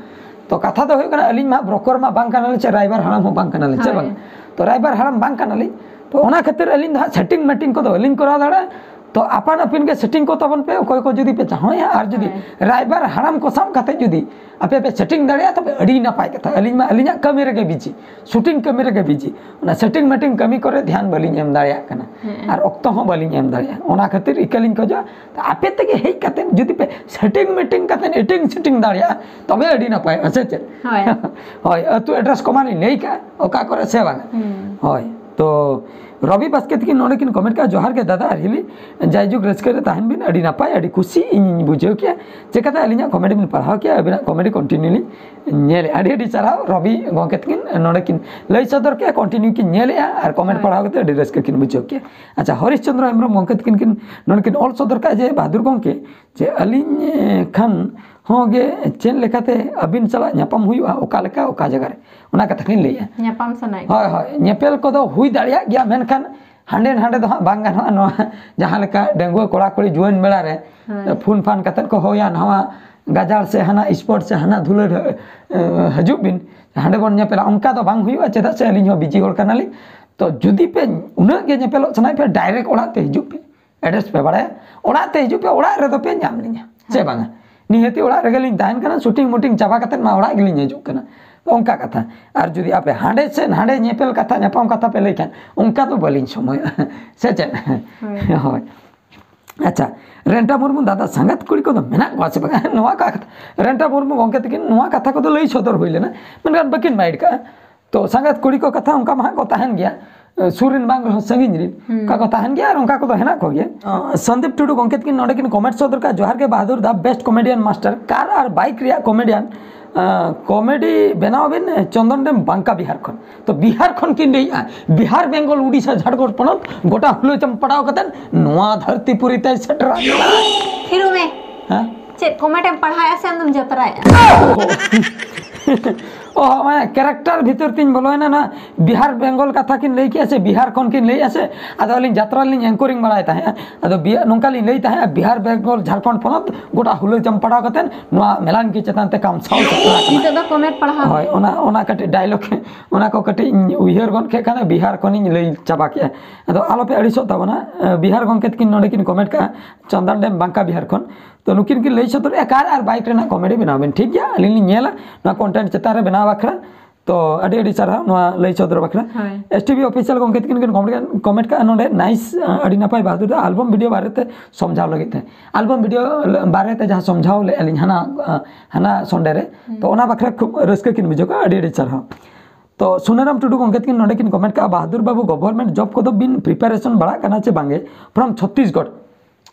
ᱛᱚ ᱠᱟᱛᱷᱟ ᱫᱚ ᱦᱩᱭᱩᱜ ᱠᱟᱱᱟ, ᱟᱹᱞᱤᱧ ᱢᱟ ᱵᱨᱳᱠᱟᱨ ᱢᱟ ᱵᱟᱝ ᱠᱟᱱᱟᱞᱤᱧ ᱪᱮ ᱨᱟᱭᱵᱟᱨ ᱦᱟᱲᱟᱢ ᱦᱚᱸ ᱵᱟᱝ ᱠᱟᱱᱟᱞᱤᱧ ᱪᱮ ᱦᱳᱭ᱾ ᱵᱟᱝ? ᱛᱚ ᱨᱟᱭᱵᱟᱨ ᱦᱟᱲᱟᱢ ᱵᱟᱝ ᱠᱟᱱᱟᱞᱤᱧ, ᱛᱚ ᱚᱱᱟ ᱠᱷᱟᱹᱛᱤᱨ ᱟᱹᱞᱤᱧ ᱫᱚ ᱦᱟᱸᱜ ᱥᱮᱴᱤᱝ ᱢᱮᱴᱤᱝ ᱠᱚᱫᱚ ᱵᱟᱹᱞᱤᱧ ᱠᱚᱨᱟᱣ ᱫᱟᱲᱮᱭᱟᱜᱼᱟ᱾ ᱛᱚ ᱟᱯᱟᱱ ᱟᱹᱯᱤᱱ ᱜᱮ ᱥᱮᱴᱤᱝ ᱠᱚ ᱛᱟᱵᱚᱱ ᱯᱮ, ᱚᱠᱚᱭ ᱠᱚ ᱡᱩᱫᱤ ᱯᱮ ᱪᱟᱦᱚᱸᱭᱟ, ᱟᱨ ᱡᱩᱫᱤ ᱦᱳᱭ᱾ ᱨᱟᱭᱵᱟᱨ ᱦᱟᱲᱟᱢ ᱠᱚ ᱥᱟᱵ ᱠᱟᱛᱮ ᱡᱩᱫᱤ ᱟᱯᱮ ᱯᱮ ᱥᱮᱴᱤᱝ ᱫᱟᱲᱮᱭᱟᱜᱼᱟ, ᱛᱚᱵᱮ ᱟᱹᱰᱤ ᱱᱟᱯᱟᱭ ᱠᱟᱛᱷᱟ᱾ ᱟᱹᱞᱤᱧ ᱢᱟ ᱟᱹᱞᱤᱧᱟᱜ ᱠᱟᱹᱢᱤ ᱨᱮᱜᱮ ᱵᱤᱡᱤ, ᱥᱩᱴᱤᱝ ᱠᱟᱹᱢᱤ ᱨᱮᱜᱮ ᱵᱤᱡᱤ, ᱚᱱᱟ ᱥᱮᱴᱤᱝ ᱢᱮᱴᱤᱝ ᱠᱟᱹᱢᱤ ᱠᱚᱨᱮ ᱫᱷᱮᱭᱟᱱ ᱵᱟᱹᱞᱤᱧ ᱮᱢ ᱫᱟᱲᱮᱭᱟᱜ ᱠᱟᱱᱟ᱾ ᱦᱮᱸ᱾ ᱟᱨ ᱚᱠᱛᱚ ᱦᱚᱸ ᱵᱟᱹᱞᱤᱧ ᱮᱢ ᱫᱟᱲᱮᱭᱟᱜᱼᱟ᱾ ᱚᱱᱟ ᱠᱷᱟᱹᱛᱤᱨ ᱤᱠᱟᱹᱞᱤᱧ ᱠᱷᱚᱡᱚᱜᱼᱟ, ᱟᱯᱮ ᱛᱮᱜᱮ ᱦᱮᱡ ᱠᱟᱛᱮ ᱡᱩᱫᱤ ᱯᱮ ᱥᱮᱴᱤᱝ ᱢᱮᱴᱤᱝ ᱠᱟᱛᱮ ᱮᱴᱤᱝ ᱥᱮᱴᱤᱝ ᱫᱟᱲᱮᱭᱟᱜᱼᱟ, ᱛᱚᱵᱮ ᱟᱹᱰᱤ ᱱᱟᱯᱟᱭᱚᱜᱼᱟ, ᱥᱮ ᱪᱮᱫ? ᱦᱳᱭ᱾ ᱦᱳᱭ, ᱟᱹᱛᱩ ᱮᱰᱨᱮᱥ ᱠᱚᱢᱟ ᱞᱤᱧ ᱞᱟᱹᱭ ᱠᱟᱜᱼᱟ, ᱚᱠᱟ ᱠᱚᱨᱮ ᱥᱮ ᱵᱟᱝ? ᱦᱩᱸ᱾ ᱦᱳᱭ᱾ ᱛᱚ ᱨᱚᱵᱤ ᱵᱟᱥᱠᱮ ᱛᱟᱹᱠᱤᱱ ᱱᱚᱰᱮ ᱠᱤᱱ ᱠᱚᱢᱮᱱᱴ ᱠᱟᱜᱼᱟ, "ᱡᱚᱦᱟᱨ ᱜᱮ ᱫᱟᱫᱟ ᱟᱨ ᱦᱤᱞᱤ, ᱡᱟᱭᱡᱩᱜᱽ ᱨᱟᱹᱥᱠᱟᱹ ᱨᱮ ᱛᱟᱦᱮᱱ ᱵᱤᱱ, ᱟᱹᱰᱤ ᱱᱟᱯᱟᱭ, ᱟᱹᱰᱤ ᱠᱩᱥᱤ ᱤᱧᱤᱧ ᱵᱩᱡᱷᱟᱹᱣ ᱠᱮᱜᱼᱟ᱾ ᱪᱮᱠᱟᱛᱮ ᱟᱹᱞᱤᱧᱟᱜ ᱠᱚᱢᱮᱰᱤ ᱵᱤᱱ ᱯᱟᱲᱦᱟᱣ ᱠᱮᱜᱼᱟ, ᱟᱹᱵᱤᱱᱟᱜ ᱠᱚᱢᱮᱰᱤ ᱠᱚᱱᱴᱤᱱᱤᱭᱩ ᱞᱤᱧ ᱧᱮᱞᱮᱜᱼᱟ᱾" ᱟᱹᱰᱤ ᱟᱹᱰᱤ ᱥᱟᱨᱦᱟᱣ ᱨᱚᱵᱤ ᱜᱚᱢᱠᱮ ᱛᱟᱹᱠᱤᱱ ᱱᱚᱰᱮ ᱠᱤᱱ ᱞᱟᱹᱭ ᱥᱚᱫᱚᱨ ᱠᱮᱜᱼᱟ, ᱠᱚᱱᱴᱤᱱᱤᱭᱩ ᱠᱤᱱ ᱧᱮᱞᱮᱜᱼᱟ ᱟᱨ ᱠᱚᱢᱮᱱᱴ ᱦᱳᱭ᱾ ᱯᱟᱲᱦᱟᱣ ᱠᱟᱛᱮ ᱟᱹᱰᱤ ᱨᱟᱹᱥᱠᱟᱹ ᱠᱤᱱ ᱵᱩᱡᱷᱟᱹᱣ ᱠᱮᱜᱼᱟ᱾ ᱟᱪᱪᱷᱟ, ᱦᱚᱨᱤᱥ ᱪᱚᱸᱫᱽᱨᱚ ᱦᱮᱢᱵᱨᱚᱢ ᱜᱚᱢᱠᱮ ᱛᱟᱹᱠᱤᱱ ᱠᱤᱱ ᱱᱚᱰᱮ ᱠᱤᱱ ᱚᱞ ᱥᱚᱫᱚᱨ ᱠᱟᱜᱼᱟ ᱡᱮ, "ᱵᱟᱦᱟᱫᱩᱨ ᱜᱚᱢᱠᱮ, ᱡᱮ ᱟᱹᱞᱤᱧ ᱮ, ᱠᱷᱟᱱ ᱦᱚᱸ ᱜᱮ ᱪᱮᱫ ᱞᱮᱠᱟᱛᱮ ᱟᱹᱵᱤᱱ ᱥᱟᱞᱟᱜ ᱧᱟᱯᱟᱢ ᱦᱩᱭᱩᱜᱼᱟ, ᱚᱠᱟ ᱞᱮᱠᱟ, ᱚᱠᱟ ᱡᱟᱭᱜᱟ ᱨᱮ?" ᱚᱱᱟ ᱠᱟᱛᱷᱟ ᱠᱤᱱ ᱞᱟᱹᱭᱮᱜᱼᱟ᱾ ᱧᱟᱯᱟᱢ ᱥᱟᱱᱟᱭᱮᱫ ᱦᱳᱭ, ᱦᱳᱭ, ᱧᱮᱯᱮᱞ ᱠᱚᱫᱚ ᱦᱩᱭ ᱫᱟᱲᱮᱭᱟᱜ ᱜᱮᱭᱟ, ᱢᱮᱱᱠᱷᱟᱱ ᱦᱟᱸᱰᱮ ᱱᱟᱸᱰᱮ ᱫᱚ ᱦᱟᱸᱜ ᱵᱟᱝ ᱜᱟᱱᱚᱜᱼᱟ᱾ ᱱᱚᱣᱟ ᱡᱟᱦᱟᱸ ᱞᱮᱠᱟ ᱰᱟᱺᱜᱩᱣᱟᱹ ᱠᱚᱲᱟ ᱠᱩᱲᱤ ᱡᱩᱣᱟᱹᱱ ᱵᱮᱲᱟ ᱨᱮ ᱦᱳᱭ᱾ ᱯᱷᱩᱱ ᱯᱷᱟᱱ ᱠᱟᱛᱮᱫ ᱠᱚ ᱦᱚᱦᱚᱭᱟ, ᱱᱟᱣᱟ ᱜᱟᱡᱟᱲ ᱥᱮ ᱦᱟᱱᱟ ᱥᱯᱚᱴ ᱥᱮ ᱦᱟᱱᱟ ᱫᱷᱩᱞᱟᱹᱲ, ᱮ, ᱦᱤᱡᱩᱜ ᱵᱤᱱ, ᱦᱟᱸᱰᱮ ᱵᱚᱱ ᱧᱮᱯᱮᱞᱟ, ᱚᱱᱠᱟ ᱫᱚ ᱵᱟᱝ ᱦᱩᱭᱩᱜᱼᱟ᱾ ᱪᱮᱫᱟᱜ ᱥᱮ ᱟᱹᱞᱤᱧ ᱦᱚᱸ ᱵᱤᱡᱤ ᱦᱚᱲ ᱠᱟᱱᱟᱞᱤᱧ᱾ ᱛᱚ ᱡᱩᱫᱤ ᱯᱮ ᱩᱱᱟᱹᱜ ᱜᱮ ᱧᱮᱯᱮᱞᱚᱜ ᱥᱟᱱᱟᱭᱮᱫ ᱯᱮ, ᱰᱟᱭᱨᱮᱠᱴ ᱚᱲᱟᱜ ᱛᱮ ᱦᱤᱡᱩᱜ ᱯᱮ, ᱮᱰᱨᱮᱥ ᱯᱮ ᱵᱟᱲᱟᱭᱟ, ᱚᱲᱟᱜ ᱛᱮ ᱦᱤᱡᱩᱜ ᱯᱮ, ᱚᱲᱟᱜ ᱨᱮᱫᱚ ᱯᱮ ᱧᱟᱢ ᱞᱤᱧᱟ, ᱥᱮ ᱦᱮᱸ᱾ ᱵᱟᱝᱟ? ᱱᱤᱦᱟᱹᱛᱤ ᱚᱲᱟᱜ ᱨᱮᱜᱮ ᱞᱤᱧ ᱛᱟᱦᱮᱱ ᱠᱟᱱᱟ, ᱥᱩᱴᱤᱝ ᱢᱩᱴᱤᱝ ᱪᱟᱵᱟ ᱠᱟᱛᱮᱫ ᱢᱟ ᱚᱲᱟᱜ ᱜᱮᱞᱤᱧ ᱦᱤᱡᱩᱜ ᱠᱟᱱᱟ, ᱚᱱᱠᱟ ᱠᱟᱛᱷᱟ᱾ ᱟᱨ ᱡᱩᱫᱤ ᱟᱯᱮ ᱦᱟᱸᱰᱮ ᱥᱮ ᱱᱟᱸᱰᱮ ᱧᱮᱯᱮᱞ ᱠᱟᱛᱷᱟ, ᱧᱟᱯᱟᱢ ᱠᱟᱛᱷᱟ ᱯᱮ ᱞᱟᱹᱭ ᱠᱷᱟᱱ, ᱚᱱᱠᱟ ᱫᱚ ᱵᱟᱹᱞᱤᱧ ᱥᱚᱢᱚᱭᱚᱜᱼᱟ᱾ ᱥᱮ ᱪᱮᱫ? ᱦᱳᱭ᱾ ᱦᱳᱭ᱾ ᱟᱪᱪᱷᱟ, ᱨᱮᱱᱴᱟ ᱢᱩᱨᱢᱩ ᱫᱟᱫᱟ, ᱥᱟᱸᱜᱟᱛ ᱠᱩᱲᱤ ᱠᱚᱫᱚ ᱢᱮᱱᱟᱜ ᱠᱚᱣᱟ ᱥᱮ ᱵᱟᱝᱟ? ᱱᱚᱣᱟ ᱠᱟ-, ᱨᱮᱱᱴᱟ ᱢᱩᱨᱢᱩ ᱜᱚᱢᱠᱮ ᱛᱟᱹᱠᱤᱱ ᱱᱚᱣᱟ ᱠᱟᱛᱷᱟ ᱠᱚᱫᱚ ᱞᱟᱹᱭ ᱥᱚᱫᱚᱨ ᱦᱩᱭ ᱞᱮᱱᱟ, ᱢᱮᱱᱠᱷᱟᱱ ᱵᱟᱹᱠᱤᱱ ᱢᱟᱭᱤᱰ ᱠᱟᱜᱼᱟ᱾ ᱛᱚ ᱥᱟᱸᱜᱟᱛ ᱠᱩᱲᱤ ᱠᱚ ᱠᱟᱛᱷᱟ ᱚᱱᱠᱟ ᱢᱟ ᱦᱟᱸᱜ ᱠᱚ ᱛᱟᱦᱮᱱ ᱜᱮᱭᱟ, ᱥᱩᱨ ᱨᱮᱱ ᱵᱟᱝ ᱨᱮᱦᱚᱸ ᱥᱟᱺᱜᱤᱧ ᱨᱮᱱ ᱦᱩᱸ᱾ ᱚᱱᱠᱟ ᱠᱚ ᱛᱟᱦᱮᱱ ᱜᱮᱭᱟ ᱟᱨ ᱚᱱᱠᱟ ᱠᱚᱫᱚ ᱦᱮᱱᱟᱜ ᱠᱚᱜᱮᱭᱟ᱾ ᱚ᱾ ᱥᱚᱱᱫᱤᱯ ᱴᱩᱰᱩ ᱜᱚᱢᱠᱮ ᱛᱟᱹᱠᱤᱱ ᱱᱚᱰᱮ ᱠᱤᱱ ᱠᱚᱢᱮᱱᱴ ᱥᱚᱫᱚᱨ ᱠᱟᱜᱼᱟ, "ᱡᱚᱦᱟᱨ ᱜᱮ ᱵᱟᱦᱟᱫᱩᱨ ᱫᱟ, ᱵᱮᱥᱴ ᱠᱚᱢᱮᱰᱤᱭᱟᱱ ᱢᱟᱥᱴᱟᱨ, ᱠᱟᱨ ᱟᱨ ᱵᱟᱭᱤᱠ ᱨᱮᱭᱟᱜ ᱠᱚᱢᱮᱰᱤᱭᱟᱱ, ᱟᱸ, ᱠᱚᱢᱮᱰᱤ ᱵᱮᱱᱟᱣ ᱵᱤᱱ ᱪᱚᱱᱫᱚᱱ ᱰᱮᱢ ᱵᱟᱝᱠᱟ ᱵᱤᱦᱟᱨ ᱠᱷᱚᱱ᱾" ᱛᱚ ᱵᱤᱦᱟᱨ ᱠᱷᱚᱱ ᱠᱤᱱ ᱞᱟᱹᱭᱮᱜᱼᱟ, ᱵᱤᱦᱟᱨ, ᱵᱮᱝᱜᱚᱞ, ᱩᱰᱤᱥᱟ, ᱡᱷᱟᱲᱠᱷᱚᱸᱰ ᱯᱚᱱᱚᱛ ᱜᱚᱴᱟ ᱦᱩᱞᱟᱹ ᱪᱟᱢ ᱯᱟᱲᱟᱣ ᱠᱟᱛᱮᱫ ᱱᱚᱣᱟ ᱫᱷᱟᱹᱨᱛᱤ ᱯᱩᱨᱤ ᱛᱮᱭ ᱥᱮᱴᱮᱨᱟ᱾ ᱛᱷᱤᱨᱩ ᱢᱮ᱾ ᱦᱮᱸ? ᱪᱮᱫ ᱠᱚᱢᱮᱰᱤᱢ ᱯᱟᱲᱦᱟᱣᱮᱜᱼᱟ ᱥᱮ ᱟᱢᱫᱚᱢ ᱡᱟᱛᱨᱟᱭᱮᱜᱼᱟ? ᱚ, ᱢᱟᱱᱮ ᱠᱮᱨᱮᱠᱴᱟᱨ ᱵᱷᱤᱛᱤᱨ ᱛᱤᱧ ᱵᱚᱞᱚᱭᱮᱱᱟ᱾ ᱱᱚᱣᱟ ᱵᱤᱦᱟᱨ ᱵᱮᱝᱜᱚᱞ ᱠᱟᱛᱷᱟ ᱠᱤᱱ ᱞᱟᱹᱭ ᱠᱮᱜᱼᱟ ᱥᱮ ᱵᱤᱦᱟᱨ ᱠᱷᱚᱱ ᱠᱤᱱ ᱞᱟᱹᱭᱮᱜᱼᱟ ᱥᱮ, ᱟᱫᱚ ᱟᱹᱞᱤᱧ ᱡᱟᱛᱨᱟ ᱞᱤᱧ ᱮᱝᱠᱚᱨᱤᱝ ᱵᱟᱲᱟᱭ ᱛᱟᱦᱮᱸᱜᱼᱟ᱾ ᱟᱫᱚ ᱵᱤ-, ᱱᱚᱝᱠᱟ ᱞᱤᱧ ᱞᱟᱹᱭ ᱛᱟᱦᱮᱸᱜᱼᱟ, "ᱵᱤᱦᱟᱨ ᱵᱮᱝᱜᱚᱞ ᱡᱷᱟᱲᱠᱷᱚᱸᱰ ᱯᱚᱱᱚᱛ ᱜᱚᱴᱟ ᱦᱩᱞᱟᱹ ᱪᱟᱢ ᱯᱟᱲᱟᱣ ᱠᱟᱛᱮᱫ ᱱᱚᱣᱟ ᱢᱮᱞᱟᱱᱠᱤ ᱪᱮᱛᱟᱱ ᱛᱮ ᱠᱟᱢ ᱥᱟᱶ ᱥᱮᱴᱮᱨ ᱟᱠᱟᱱᱟ᱾" ᱱᱤᱛᱚᱜ ᱫᱚ ᱠᱚᱢᱮᱱᱴ ᱯᱟᱲᱦᱟᱣ ᱦᱳᱭ, ᱢᱮ᱾ ᱚᱱᱟ, ᱚᱱᱟ ᱠᱟᱹᱴᱤᱡ ᱰᱟᱭᱞᱚᱜ, ᱚᱱᱟ ᱠᱚ ᱠᱟᱹᱴᱤᱡ ᱤᱧ ᱩᱭᱦᱟᱹᱨ ᱜᱚᱫ ᱠᱮᱫ ᱠᱷᱟᱱ ᱵᱤᱦᱟᱨ ᱠᱷᱚᱱᱤᱧ ᱞᱟᱹᱭ ᱪᱟᱵᱟ ᱠᱮᱜᱼᱟ᱾ ᱟᱫᱚ ᱟᱞᱚᱯᱮ ᱟᱹᱲᱤᱥᱚᱜ ᱛᱟᱵᱚᱱᱟ, ᱵᱤᱦᱟᱨ ᱜᱚᱢᱠᱮ ᱛᱟᱹᱠᱤᱱ ᱱᱚᱰᱮ ᱠᱤᱱ ᱠᱚᱢᱮᱱᱴ ᱠᱟᱜᱼᱟ, ᱪᱚᱱᱫᱚᱱ ᱰᱮᱢ ᱵᱟᱝᱠᱟ ᱵᱤᱦᱟᱨ ᱠᱷᱚᱱ᱾ ᱛᱚ ᱱᱩᱠᱤᱱ ᱠᱤᱱ ᱞᱟᱹᱭ ᱥᱚᱫᱚᱨᱮᱜᱼᱟ ᱠᱟᱨ ᱟᱨ ᱵᱟᱭᱤᱠ ᱨᱮᱱᱟᱜ ᱠᱚᱢᱮᱰᱤ ᱵᱮᱱᱟᱣ ᱵᱮᱱ, ᱴᱷᱤᱠ ᱜᱮᱭᱟ, ᱟᱹᱞᱤᱧ ᱞᱤᱧ ᱧᱮᱞᱟ ᱱᱚᱣᱟ ᱠᱚᱱᱴᱮᱱᱴ ᱪᱮᱛᱟᱱ ᱨᱮ ᱵᱮᱱᱟᱣ ᱵᱟᱠᱷᱨᱟ᱾ ᱛᱚ ᱟᱹᱰᱤ ᱟᱹᱰᱤ ᱥᱟᱨᱦᱟᱣ ᱱᱚᱣᱟ ᱞᱟᱹᱭ ᱥᱚᱫᱚᱨ ᱵᱟᱠᱷᱨᱟ᱾ ᱦᱳᱭ᱾ ᱮᱥ ᱴᱤ ᱵᱷᱤ ᱚᱯᱷᱤᱥᱤᱭᱟᱞ ᱜᱚᱢᱠᱮ ᱛᱟᱹᱠᱤᱱ ᱠᱤᱱ ᱠᱚᱢᱮᱱᱴ ᱠᱟᱜᱼᱟ ᱱᱚᱰᱮ, "ᱱᱟᱭᱤᱥ, ᱟᱹᱰᱤ ᱱᱟᱯᱟᱭ ᱵᱟᱦᱟᱫᱩᱨ ᱫᱟ, ᱟᱞᱵᱚᱢ ᱵᱷᱤᱰᱤᱭᱳ ᱵᱟᱨᱮᱛᱮ ᱥᱚᱢᱡᱷᱟᱣ ᱞᱟᱹᱜᱤᱫ ᱛᱮ᱾" ᱟᱞᱵᱚᱢ ᱵᱷᱤᱰᱤᱭᱳ ᱵᱟᱨᱮᱛᱮ ᱡᱟᱦᱟᱸ ᱥᱚᱢᱡᱷᱟᱣ ᱞᱮᱜᱼᱟ ᱞᱤᱧ ᱦᱟᱱᱟ, ᱦᱟᱱᱟ ᱥᱚᱱᱰᱮ ᱨᱮ, ᱦᱩᱸ᱾ ᱛᱚ ᱚᱱᱟ ᱵᱟᱠᱷᱨᱟ ᱠᱷᱩᱵ ᱨᱟᱹᱥᱠᱟᱹ ᱠᱤᱱ ᱵᱩᱡᱷᱟᱹᱣ ᱠᱟᱜᱼᱟ᱾ ᱟᱹᱰᱤ ᱟᱹᱰᱤ ᱥᱟᱨᱦᱟᱣ᱾ ᱛᱚ ᱥᱩᱱᱟᱨᱟᱢ ᱴᱩᱰᱩ ᱜᱚᱢᱠᱮ ᱛᱟᱹᱠᱤᱱ ᱱᱚᱰᱮ ᱠᱤᱱ ᱠᱚᱢᱮᱱᱴ ᱠᱟᱜᱼᱟ, ᱵᱟᱦᱟᱫᱩᱨ ᱵᱟᱹᱵᱩ ᱜᱚᱵᱷᱚᱨᱱᱢᱮᱱᱴ ᱡᱚᱵ ᱠᱚᱫᱚ ᱵᱤᱱ ᱯᱨᱤᱯᱟᱨᱮᱥᱚᱱ ᱵᱟᱲᱟᱜ ᱠᱟᱱᱟ ᱪᱮ ᱵᱟᱝᱜᱮ? ᱯᱷᱨᱚᱢ ᱪᱷᱚᱛᱤᱥᱜᱚᱲ᱾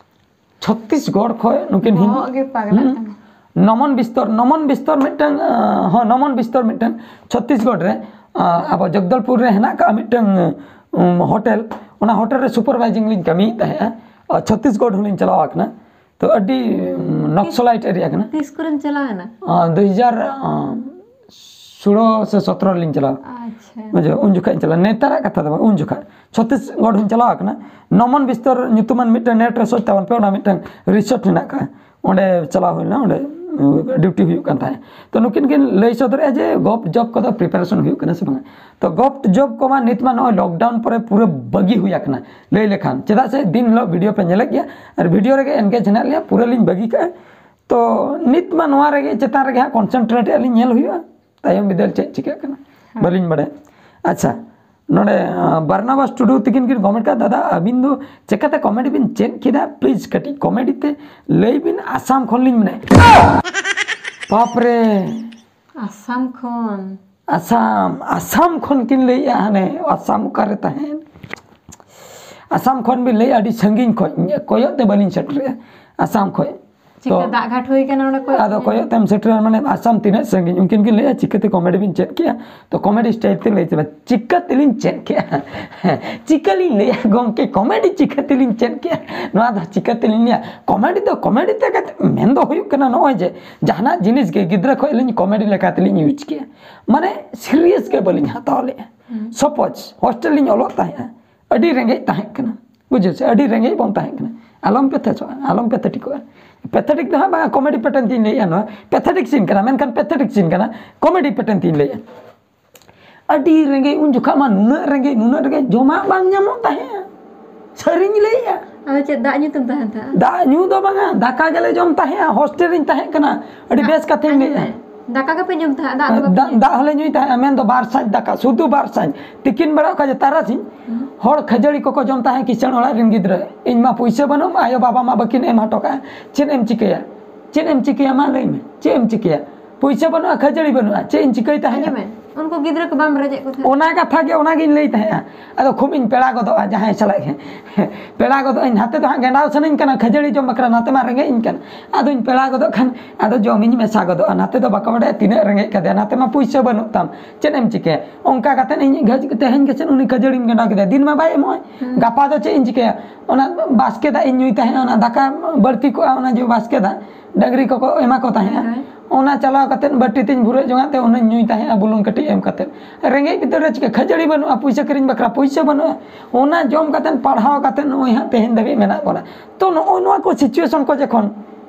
ᱪᱷᱚᱛᱤᱥᱜᱚᱲ ᱠᱷᱚᱱ ᱱᱩᱠᱤᱱ ᱦᱤᱱ- ᱵᱚᱦᱚᱜ ᱜᱮ ᱯᱟᱜᱽᱞᱟᱜ ᱦᱩᱸ᱾ ᱠᱟᱱᱟ᱾ ᱱᱚᱢᱚᱱ ᱵᱤᱥᱛᱚᱨ, ᱱᱚᱢᱚᱱ ᱵᱤᱥᱛᱚᱨ ᱢᱤᱫᱴᱟᱝ, ᱟᱸ, ᱦᱚᱸ, ᱱᱚᱢᱚᱱ ᱵᱤᱥᱛᱚᱨ ᱢᱤᱫᱴᱟᱝ ᱪᱷᱚᱛᱤᱥᱜᱚᱲ ᱨᱮ, ᱟᱸ, ᱟᱵᱚ ᱡᱚᱜᱽᱫᱚᱞᱯᱩᱨ ᱨᱮ ᱦᱮᱱᱟᱜ ᱠᱟᱜᱼᱟ ᱢᱤᱫᱴᱟᱝ, ᱩᱢ, ᱦᱳᱴᱮᱞ᱾ ᱚᱱᱟ ᱦᱳᱴᱮᱞ ᱨᱮ ᱥᱩᱯᱟᱨᱵᱷᱟᱭᱡᱤᱝ ᱞᱤᱧ ᱠᱟᱹᱢᱤᱭᱮᱫ ᱛᱟᱦᱮᱸᱜᱼᱟ᱾ ᱟᱨ ᱪᱷᱚᱛᱤᱥᱜᱚᱲ ᱦᱚᱸᱞᱤᱧ ᱪᱟᱞᱟᱣ ᱟᱠᱟᱱᱟ᱾ ᱛᱚ ᱟᱹᱰᱤ, ᱩᱢ, ᱱᱚᱠᱥᱚᱞᱟᱭᱤᱴ ᱮᱨᱤᱭᱟ ᱠᱟᱱᱟ᱾ ᱛᱤᱥ ᱠᱚᱨᱮᱢ ᱪᱟᱞᱟᱣ ᱮᱱᱟ? ᱟᱸ, ᱫᱩ ᱦᱟᱡᱟᱨ ᱥᱳᱞᱳ ᱥᱮ ᱥᱚᱛᱨᱚ ᱨᱮᱞᱤᱧ ᱪᱟᱞᱟᱣᱟ᱾ ᱟᱪᱪᱷᱟ᱾ ᱵᱩᱡᱷᱟᱹᱣ, ᱩᱱ ᱡᱚᱠᱷᱟᱜ ᱤᱧ ᱪᱟᱞᱟᱜᱼᱟ, ᱱᱮᱛᱟᱨᱟᱜ ᱠᱟᱛᱷᱟ ᱫᱚ ᱵᱟᱝ, ᱩᱱ ᱡᱚᱠᱷᱟᱜ ᱪᱷᱚᱛᱤᱥᱜᱚᱲ ᱦᱚᱸᱧ ᱪᱟᱞᱟᱣ ᱟᱠᱟᱱᱟ᱾ ᱱᱚᱢᱚᱱ ᱵᱤᱥᱛᱚᱨ ᱧᱩᱛᱩᱢᱟᱱ ᱢᱤᱫᱴᱟᱝ ᱱᱮᱴ ᱨᱮ ᱥᱚᱨᱪ ᱛᱟᱵᱚᱱ ᱯᱮ, ᱚᱱᱟ ᱢᱤᱫᱴᱟᱝ ᱨᱤᱥᱚᱨᱴ ᱦᱮᱱᱟᱜ ᱟᱠᱟᱫᱼᱟ, ᱚᱸᱰᱮ ᱪᱟᱞᱟᱣ ᱦᱩᱭ ᱞᱮᱱᱟ, ᱚᱸᱰᱮ ᱰᱤᱭᱩᱴᱤ ᱦᱩᱭᱩᱜ ᱠᱟᱱ ᱛᱟᱦᱮᱸᱫ᱾ ᱛᱚ ᱱᱩᱠᱤᱱ ᱠᱤᱱ ᱞᱟᱹᱭ ᱥᱚᱫᱚᱨᱮᱜᱼᱟ ᱡᱮ ᱜᱚᱵᱷ ᱡᱚᱵ ᱠᱚᱫᱚ ᱯᱨᱤᱯᱟᱨᱮᱥᱚᱱ ᱦᱩᱭᱩᱜ ᱠᱟᱱᱟ ᱥᱮ ᱵᱟᱝ᱾ ᱛᱚ ᱜᱚᱵᱷ ᱡᱚᱵ ᱠᱚᱢᱟ ᱱᱤᱛ ᱢᱟ ᱱᱚᱜᱼᱚᱭ ᱞᱚᱠᱰᱟᱣᱩᱱ ᱯᱚᱨᱮ ᱯᱩᱨᱟᱹ ᱵᱟᱹᱜᱤ ᱦᱩᱭ ᱟᱠᱟᱱᱟ ᱞᱟᱹᱭ ᱞᱮᱠᱷᱟᱱ, ᱪᱮᱫᱟᱜ ᱥᱮ ᱫᱤᱱ ᱦᱤᱞᱳᱜ ᱵᱷᱤᱰᱤᱭᱳ ᱯᱮ ᱧᱮᱞᱮᱫ ᱜᱮᱭᱟ ᱟᱨ ᱵᱷᱤᱰᱤᱭᱳ ᱨᱮᱜᱮ ᱮᱱᱜᱮᱡᱽ ᱦᱮᱱᱟᱜ ᱞᱮᱭᱟ, ᱯᱩᱨᱟᱹ ᱞᱤᱧ ᱵᱟᱹᱜᱤ ᱠᱟᱜᱼᱟ᱾ ᱛᱚ ᱱᱤᱛ ᱢᱟ ᱱᱚᱣᱟ ᱨᱮᱜᱮ, ᱪᱮᱛᱟᱱ ᱨᱮᱜᱮ ᱦᱟᱸᱜ ᱠᱚᱱᱥᱮᱱᱴᱨᱮᱴ ᱮᱜᱼᱟ ᱞᱤᱧ, ᱧᱮᱞ ᱦᱩᱭᱩᱜᱼᱟ ᱛᱟᱭᱚᱢ ᱵᱤᱫᱟᱹᱞ ᱪᱮᱫ ᱪᱤᱠᱟᱹᱜ ᱠᱟᱱᱟ, ᱦᱮᱸ᱾ ᱵᱟᱹᱞᱤᱧ ᱵᱟᱲᱟᱭᱟ᱾ ᱟᱪᱪᱷᱟ, ᱱᱚᱰᱮ ᱟᱸ, ᱵᱟᱨᱱᱟᱵᱟᱥ ᱴᱩᱰᱩ ᱛᱤᱠᱤᱱ ᱠᱤᱱ ᱠᱚᱢᱮᱱᱴ ᱠᱟᱜᱼᱟ, ᱫᱟᱫᱟ ᱟᱹᱵᱤᱱ ᱫᱚ ᱪᱮᱠᱟᱛᱮ ᱠᱚᱢᱮᱰᱤ ᱵᱤᱱ ᱪᱮᱫ ᱠᱮᱫᱟ? ᱯᱞᱤᱡᱽ ᱠᱟᱹᱴᱤᱡ ᱠᱚᱢᱮᱰᱤ ᱛᱮ ᱞᱟᱹᱭ ᱵᱤᱱ, ᱟᱥᱟᱢ ᱠᱷᱚᱱ ᱞᱤᱧ ᱢᱮᱱᱮᱫ᱾ ᱵᱟᱯ ᱨᱮ! ᱟᱥᱟᱢ ᱠᱷᱚᱱ? ᱟᱥᱟᱢ, ᱟᱥᱟᱢ ᱠᱷᱚᱱ ᱠᱤᱱ ᱞᱟᱹᱭᱮᱜᱼᱟ, ᱦᱟᱱᱮ ᱟᱥᱟᱢ ᱚᱠᱟᱨᱮ ᱛᱟᱦᱮᱱ? ᱟᱥᱟᱢ ᱠᱷᱚᱱ ᱵᱤᱱ ᱞᱟᱹᱭᱮᱜᱼᱟ, ᱟᱹᱰᱤ ᱥᱟᱺᱜᱤᱧ ᱠᱷᱚᱱ, ᱠᱚᱭᱚᱜ ᱛᱮ ᱵᱟᱹᱞᱤᱧ ᱥᱮᱴᱮᱨᱮᱜᱼᱟ ᱟᱥᱟᱢ ᱠᱷᱚᱱ᱾ ᱪᱤᱠᱟᱹ ᱛᱚ, ᱫᱟᱜ ᱜᱷᱟᱴ ᱦᱩᱭ ᱠᱟᱱᱟ ᱚᱸᱰᱮ ᱠᱚᱭᱚᱜ ᱟᱫᱚ ᱛᱮ? ᱠᱚᱭᱚᱜ ᱛᱮᱢ ᱥᱮᱴᱮᱨᱟ, ᱢᱟᱱᱮ ᱟᱥᱟᱢ ᱛᱤᱱᱟᱹᱜ ᱥᱟᱺᱜᱤᱧ? ᱩᱱᱠᱤᱱ ᱠᱤᱱ ᱞᱟᱹᱭᱮᱜᱼᱟ, ᱪᱤᱠᱟᱹᱛᱮ ᱠᱚᱢᱮᱰᱤ ᱵᱤᱱ ᱪᱮᱫ ᱠᱮᱜᱼᱟ? ᱛᱚ ᱠᱚᱢᱮᱰᱤ ᱥᱴᱟᱭᱤᱞ ᱛᱮ ᱞᱟᱹᱭ ᱪᱟᱵᱟ, ᱪᱤᱠᱟᱹ ᱛᱮᱞᱤᱧ ᱪᱮᱫ ᱠᱮᱜᱼᱟ? ᱪᱤᱠᱟᱹ ᱞᱤᱧ ᱞᱟᱹᱭᱟ ᱜᱚᱢᱠᱮ, ᱠᱚᱢᱮᱰᱤ ᱪᱤᱠᱟᱹ ᱛᱮᱞᱤᱧ ᱪᱮᱫ ᱠᱮᱜᱼᱟ? ᱱᱚᱣᱟ ᱫᱚ ᱪᱤᱠᱟᱹ ᱛᱮᱞᱤᱧ ᱞᱟᱹᱭᱟ? ᱠᱚᱢᱮᱰᱤ ᱫᱚ ᱠᱚᱢᱮᱰᱤ ᱛᱮ ᱠᱟᱛᱮ ᱢᱮᱱ ᱫᱚ ᱦᱩᱭᱩᱜ ᱠᱟᱱᱟ ᱱᱚᱜᱼᱚᱭ ᱡᱮ ᱡᱟᱦᱟᱱᱟᱜ ᱡᱤᱱᱤᱥ ᱜᱮ ᱜᱤᱫᱽᱨᱟᱹ ᱠᱷᱚᱱ ᱞᱤᱧ ᱠᱚᱢᱮᱰᱤ ᱞᱮᱠᱟ ᱛᱮᱞᱤᱧ ᱤᱭᱩᱡᱽ ᱠᱮᱜᱼᱟ, ᱢᱟᱱᱮ ᱥᱤᱨᱤᱭᱟᱥ ᱜᱮ ᱵᱟᱹᱞᱤᱧ ᱦᱟᱛᱟᱣ ᱞᱮᱜᱼᱟ᱾ ᱦᱩᱸ᱾ ᱥᱟᱯᱳᱡᱽ ᱦᱳᱥᱴᱮᱞ ᱞᱤᱧ ᱚᱞᱚᱜ ᱛᱟᱦᱮᱸᱜᱼᱟ, ᱟᱹᱰᱤ ᱨᱮᱸᱜᱮᱡ ᱛᱟᱦᱮᱸ ᱠᱟᱱᱟ, ᱵᱩᱡᱷᱟᱹᱣ ᱥᱮ, ᱟᱹᱰᱤ ᱨᱮᱸᱜᱮᱡ ᱵᱚᱱ ᱛᱟᱦᱮᱸ ᱠᱟᱱᱟ᱾ ᱟᱞᱚᱢ ᱯᱮᱛᱷᱮᱪᱚᱜᱼᱟ, ᱟᱞᱚᱢ ᱯᱮᱛᱷᱮᱴᱤᱠᱚᱜᱼᱟ᱾ ᱯᱮᱛᱷᱮᱴᱤᱠ ᱫᱚ ᱦᱟᱸᱜ ᱵᱟᱝᱟ, ᱠᱚᱢᱮᱰᱤ ᱯᱮᱴᱟᱨᱱ ᱛᱤᱧ ᱞᱟᱹᱭᱮᱜᱼᱟ, ᱱᱚᱣᱟ ᱯᱮᱛᱷᱮᱴᱤᱠ ᱥᱤᱱ ᱠᱟᱱᱟ, ᱢᱮᱱᱠᱷᱟᱱ ᱯᱮᱛᱷᱮᱴᱤᱠ ᱥᱤᱱ ᱠᱟᱱᱟ, ᱠᱚᱢᱮᱰᱤ ᱯᱮᱴᱟᱨᱱ ᱛᱤᱧ ᱞᱟᱹᱭᱮᱜᱼᱟ᱾ ᱟᱹᱰᱤ ᱨᱮᱸᱜᱮᱡ, ᱩᱱ ᱡᱚᱠᱷᱟᱜ ᱢᱟ ᱱᱩᱱᱟᱹᱜ ᱨᱮᱸᱜᱮᱡ, ᱱᱩᱱᱟᱹᱜ ᱨᱮᱸᱜᱮᱡ, ᱡᱚᱢᱟᱜ ᱵᱟᱝ ᱧᱟᱢᱚᱜ ᱛᱟᱦᱮᱸᱜᱼᱟ᱾ ᱥᱟᱹᱨᱤᱧ ᱞᱟᱹᱭᱮᱜᱼᱟ᱾ ᱟᱫᱚ ᱪᱮᱫ ᱫᱟᱜ ᱧᱩ ᱛᱮᱢ ᱛᱟᱦᱮᱱ ᱛᱟᱦᱮᱸᱜᱼᱟ? ᱫᱟᱜ ᱧᱩ ᱫᱚ ᱵᱟᱝᱟ, ᱫᱟᱠᱟ ᱜᱮᱞᱮ ᱡᱚᱢ ᱛᱟᱦᱮᱸᱜᱼᱟ, ᱦᱳᱥᱴᱮᱞ ᱨᱤᱧ ᱛᱟᱦᱮᱸ ᱠᱟᱱᱟ᱾ ᱟᱹᱰᱤ ᱵᱮᱥ ᱠᱟᱛᱷᱟᱧ ᱟᱸᱡᱚᱢ ᱞᱟᱹᱭᱮᱜᱼᱟ᱾ ᱢᱮ, ᱫᱟᱠᱟ ᱜᱮᱯᱮ ᱡᱚᱢ ᱛᱟᱦᱮᱸᱜᱼᱟ, ᱫᱟᱜ ᱫᱚ ᱵᱟᱯᱮ ᱫᱟᱜ, ᱧᱩᱭ ᱫᱟᱜ ᱦᱚᱸᱞᱮ ᱧᱩᱭ ᱛᱟᱦᱮᱸᱜᱼᱟ, ᱢᱮᱱᱫᱚ ᱵᱟᱨ ᱥᱟᱸᱡ ᱫᱟᱠᱟ, ᱥᱩᱫᱷᱩ ᱵᱟᱨ ᱥᱟᱸᱡ᱾ ᱛᱤᱠᱤᱱ ᱵᱮᱲᱟ ᱚᱠᱟ ᱡᱮ ᱛᱟᱨᱟᱥᱤᱧ, ᱦᱩᱸ᱾ ᱦᱚᱲ ᱠᱷᱟᱹᱡᱟᱹᱲᱤ ᱠᱚᱠᱚ ᱡᱚᱢ ᱛᱟᱦᱮᱸᱜ ᱠᱤᱥᱟᱹᱬ ᱚᱲᱟᱜ ᱨᱮᱱ ᱜᱤᱫᱽᱨᱟᱹ᱾ ᱤᱧ ᱢᱟ ᱯᱩᱭᱥᱟᱹ ᱵᱟᱹᱱᱩᱜ, ᱟᱭᱳ ᱵᱟᱵᱟ ᱢᱟ ᱵᱟᱹᱠᱤᱱ ᱮᱢ ᱦᱚᱴᱚ ᱠᱟᱜᱼᱟ᱾ ᱪᱮᱫ ᱮᱢ ᱪᱤᱠᱟᱹᱭᱟ? ᱪᱮᱫ ᱮᱢ ᱪᱤᱠᱟᱹᱭᱟ? ᱢᱟ ᱞᱟᱹᱭ ᱢᱮ, ᱪᱮᱫ ᱮᱢ ᱪᱤᱠᱟᱹᱭᱟ? ᱯᱩᱭᱥᱟᱹ ᱵᱟᱹᱱᱩᱜᱼᱟ, ᱠᱷᱟᱹᱡᱟᱹᱲᱤ ᱵᱟᱹᱱᱩᱜᱼᱟ, ᱪᱮᱫ ᱤᱧ ᱪᱤᱠᱟᱹᱭ ᱛᱟᱦᱮᱸᱫ? ᱟᱸᱡᱚᱢ ᱢᱮ, ᱩᱱᱠᱩ ᱜᱤᱫᱽᱨᱟᱹ ᱠᱚ ᱵᱟᱢ ᱨᱮᱡᱮᱫ ᱠᱚ ᱛᱟᱦᱮᱸᱫ? ᱚᱱᱟ ᱠᱟᱛᱷᱟ ᱜᱮ, ᱚᱱᱟᱜᱤᱧ ᱞᱟᱹᱭ ᱛᱟᱦᱮᱸᱜᱼᱟ᱾ ᱟᱫᱚ ᱠᱷᱩᱵ ᱤᱧ ᱯᱮᱲᱟ ᱜᱚᱫᱚᱜᱼᱟ ᱡᱟᱦᱟᱸᱭ ᱥᱟᱞᱟᱜ ᱜᱮ᱾ ᱯᱮᱲᱟ ᱜᱚᱫᱚᱜ ᱟᱹᱧ, ᱱᱟᱛᱮ ᱫᱚ ᱦᱟᱸᱜ ᱜᱮᱸᱰᱟᱣ ᱥᱟᱱᱟᱧ ᱠᱟᱱᱟ, ᱠᱷᱟᱹᱡᱟᱹᱲᱤ ᱡᱚᱢ ᱵᱟᱠᱷᱨᱟ, ᱱᱟᱛᱮ ᱢᱟ ᱨᱮᱸᱜᱮᱡ ᱤᱧ ᱠᱟᱱ᱾ ᱟᱫᱚᱧ ᱯᱮᱲᱟ ᱜᱚᱫᱚᱜ ᱠᱷᱟᱱ ᱟᱫᱚ ᱡᱚᱢᱤᱧ ᱢᱮᱥᱟ ᱜᱚᱫᱚᱜᱼᱟ᱾ ᱱᱟᱛᱮ ᱫᱚ ᱵᱟᱠᱚ ᱵᱟᱰᱟᱭᱟ ᱛᱤᱱᱟᱹᱜ ᱨᱮᱸᱜᱮᱡ ᱠᱟᱫᱮᱭᱟ, ᱱᱟᱛᱮ ᱢᱟ ᱯᱩᱭᱥᱟᱹ ᱵᱟᱹᱱᱩᱜ ᱛᱟᱢ, ᱪᱮᱫ ᱮᱢ ᱪᱤᱠᱟᱹᱭᱟ? ᱚᱱᱠᱟ ᱠᱟᱛᱮ ᱤᱧ ᱜᱷᱟᱹᱡ-, ᱛᱮᱦᱮᱧ ᱜᱮ ᱪᱮᱫ ᱩᱱᱤ ᱠᱷᱟᱹᱡᱟᱹᱲᱤᱢ ᱜᱮᱸᱰᱟᱣ ᱠᱮᱫᱮᱭᱟ, ᱫᱤᱱ ᱢᱟ ᱵᱟᱭ ᱮᱢᱚᱜᱼᱟ᱾ ᱜᱟᱯᱟ ᱫᱚ ᱪᱮᱫ ᱤᱧ ᱪᱤᱠᱟᱹᱭᱟ? ᱚᱱᱟ ᱵᱟᱥᱠᱮ ᱫᱟᱜ ᱤᱧ ᱧᱩᱭ ᱛᱟᱦᱮᱸᱜᱼᱟ, ᱚᱱᱟ ᱫᱟᱠᱟ ᱵᱟᱹᱲᱛᱤ ᱠᱚᱜᱼᱟ, ᱚᱱᱟ ᱡᱮ ᱵᱟᱥᱠᱮ ᱫᱟᱜ ᱰᱟᱹᱝᱨᱤ ᱠᱚᱠᱚ ᱮᱢᱟ ᱠᱚ ᱛᱟᱦᱮᱸᱜᱼᱟ᱾ ᱚᱱᱟ ᱪᱟᱞᱟᱣ ᱠᱟᱛᱮ ᱵᱟᱹᱴᱤ ᱛᱤᱧ ᱵᱷᱩᱨᱟᱹᱜ ᱡᱚᱝᱟᱜ ᱛᱮ ᱚᱱᱟᱧ ᱧᱩᱭ ᱛᱟᱦᱮᱸᱜᱼᱟ, ᱵᱩᱞᱩᱝ ᱠᱟᱹᱴᱤᱡ ᱮᱢ ᱠᱟᱛᱮ᱾ ᱨᱮᱸᱜᱮᱡ ᱵᱤᱫᱟᱹᱞ ᱨᱮ ᱪᱤᱠᱟᱹ ᱠᱷᱟᱹᱡᱟᱹᱲᱤ ᱵᱟᱹᱱᱩᱜᱼᱟ, ᱯᱩᱭᱥᱟᱹ ᱠᱤᱨᱤᱧ ᱵᱟᱠᱷᱨᱟ ᱯᱩᱭᱥᱟᱹ ᱵᱟᱹᱱᱩᱜᱼᱟ᱾ ᱚᱱᱟ ᱡᱚᱢ ᱠᱟᱛᱮ ᱯᱟᱲᱦᱟᱣ ᱠᱟᱛᱮ ᱱᱚᱜᱼᱚᱭ ᱦᱟᱸᱜ ᱛᱮᱦᱮᱧ ᱫᱷᱟᱹᱵᱤᱡ ᱢᱮᱱᱟᱜ ᱵᱚᱱᱟ᱾ ᱛᱚ ᱱᱚᱜᱼᱚᱭ ᱱᱚᱣᱟ ᱠᱚ situation ᱠᱚ ᱡᱚᱠᱷᱚᱱ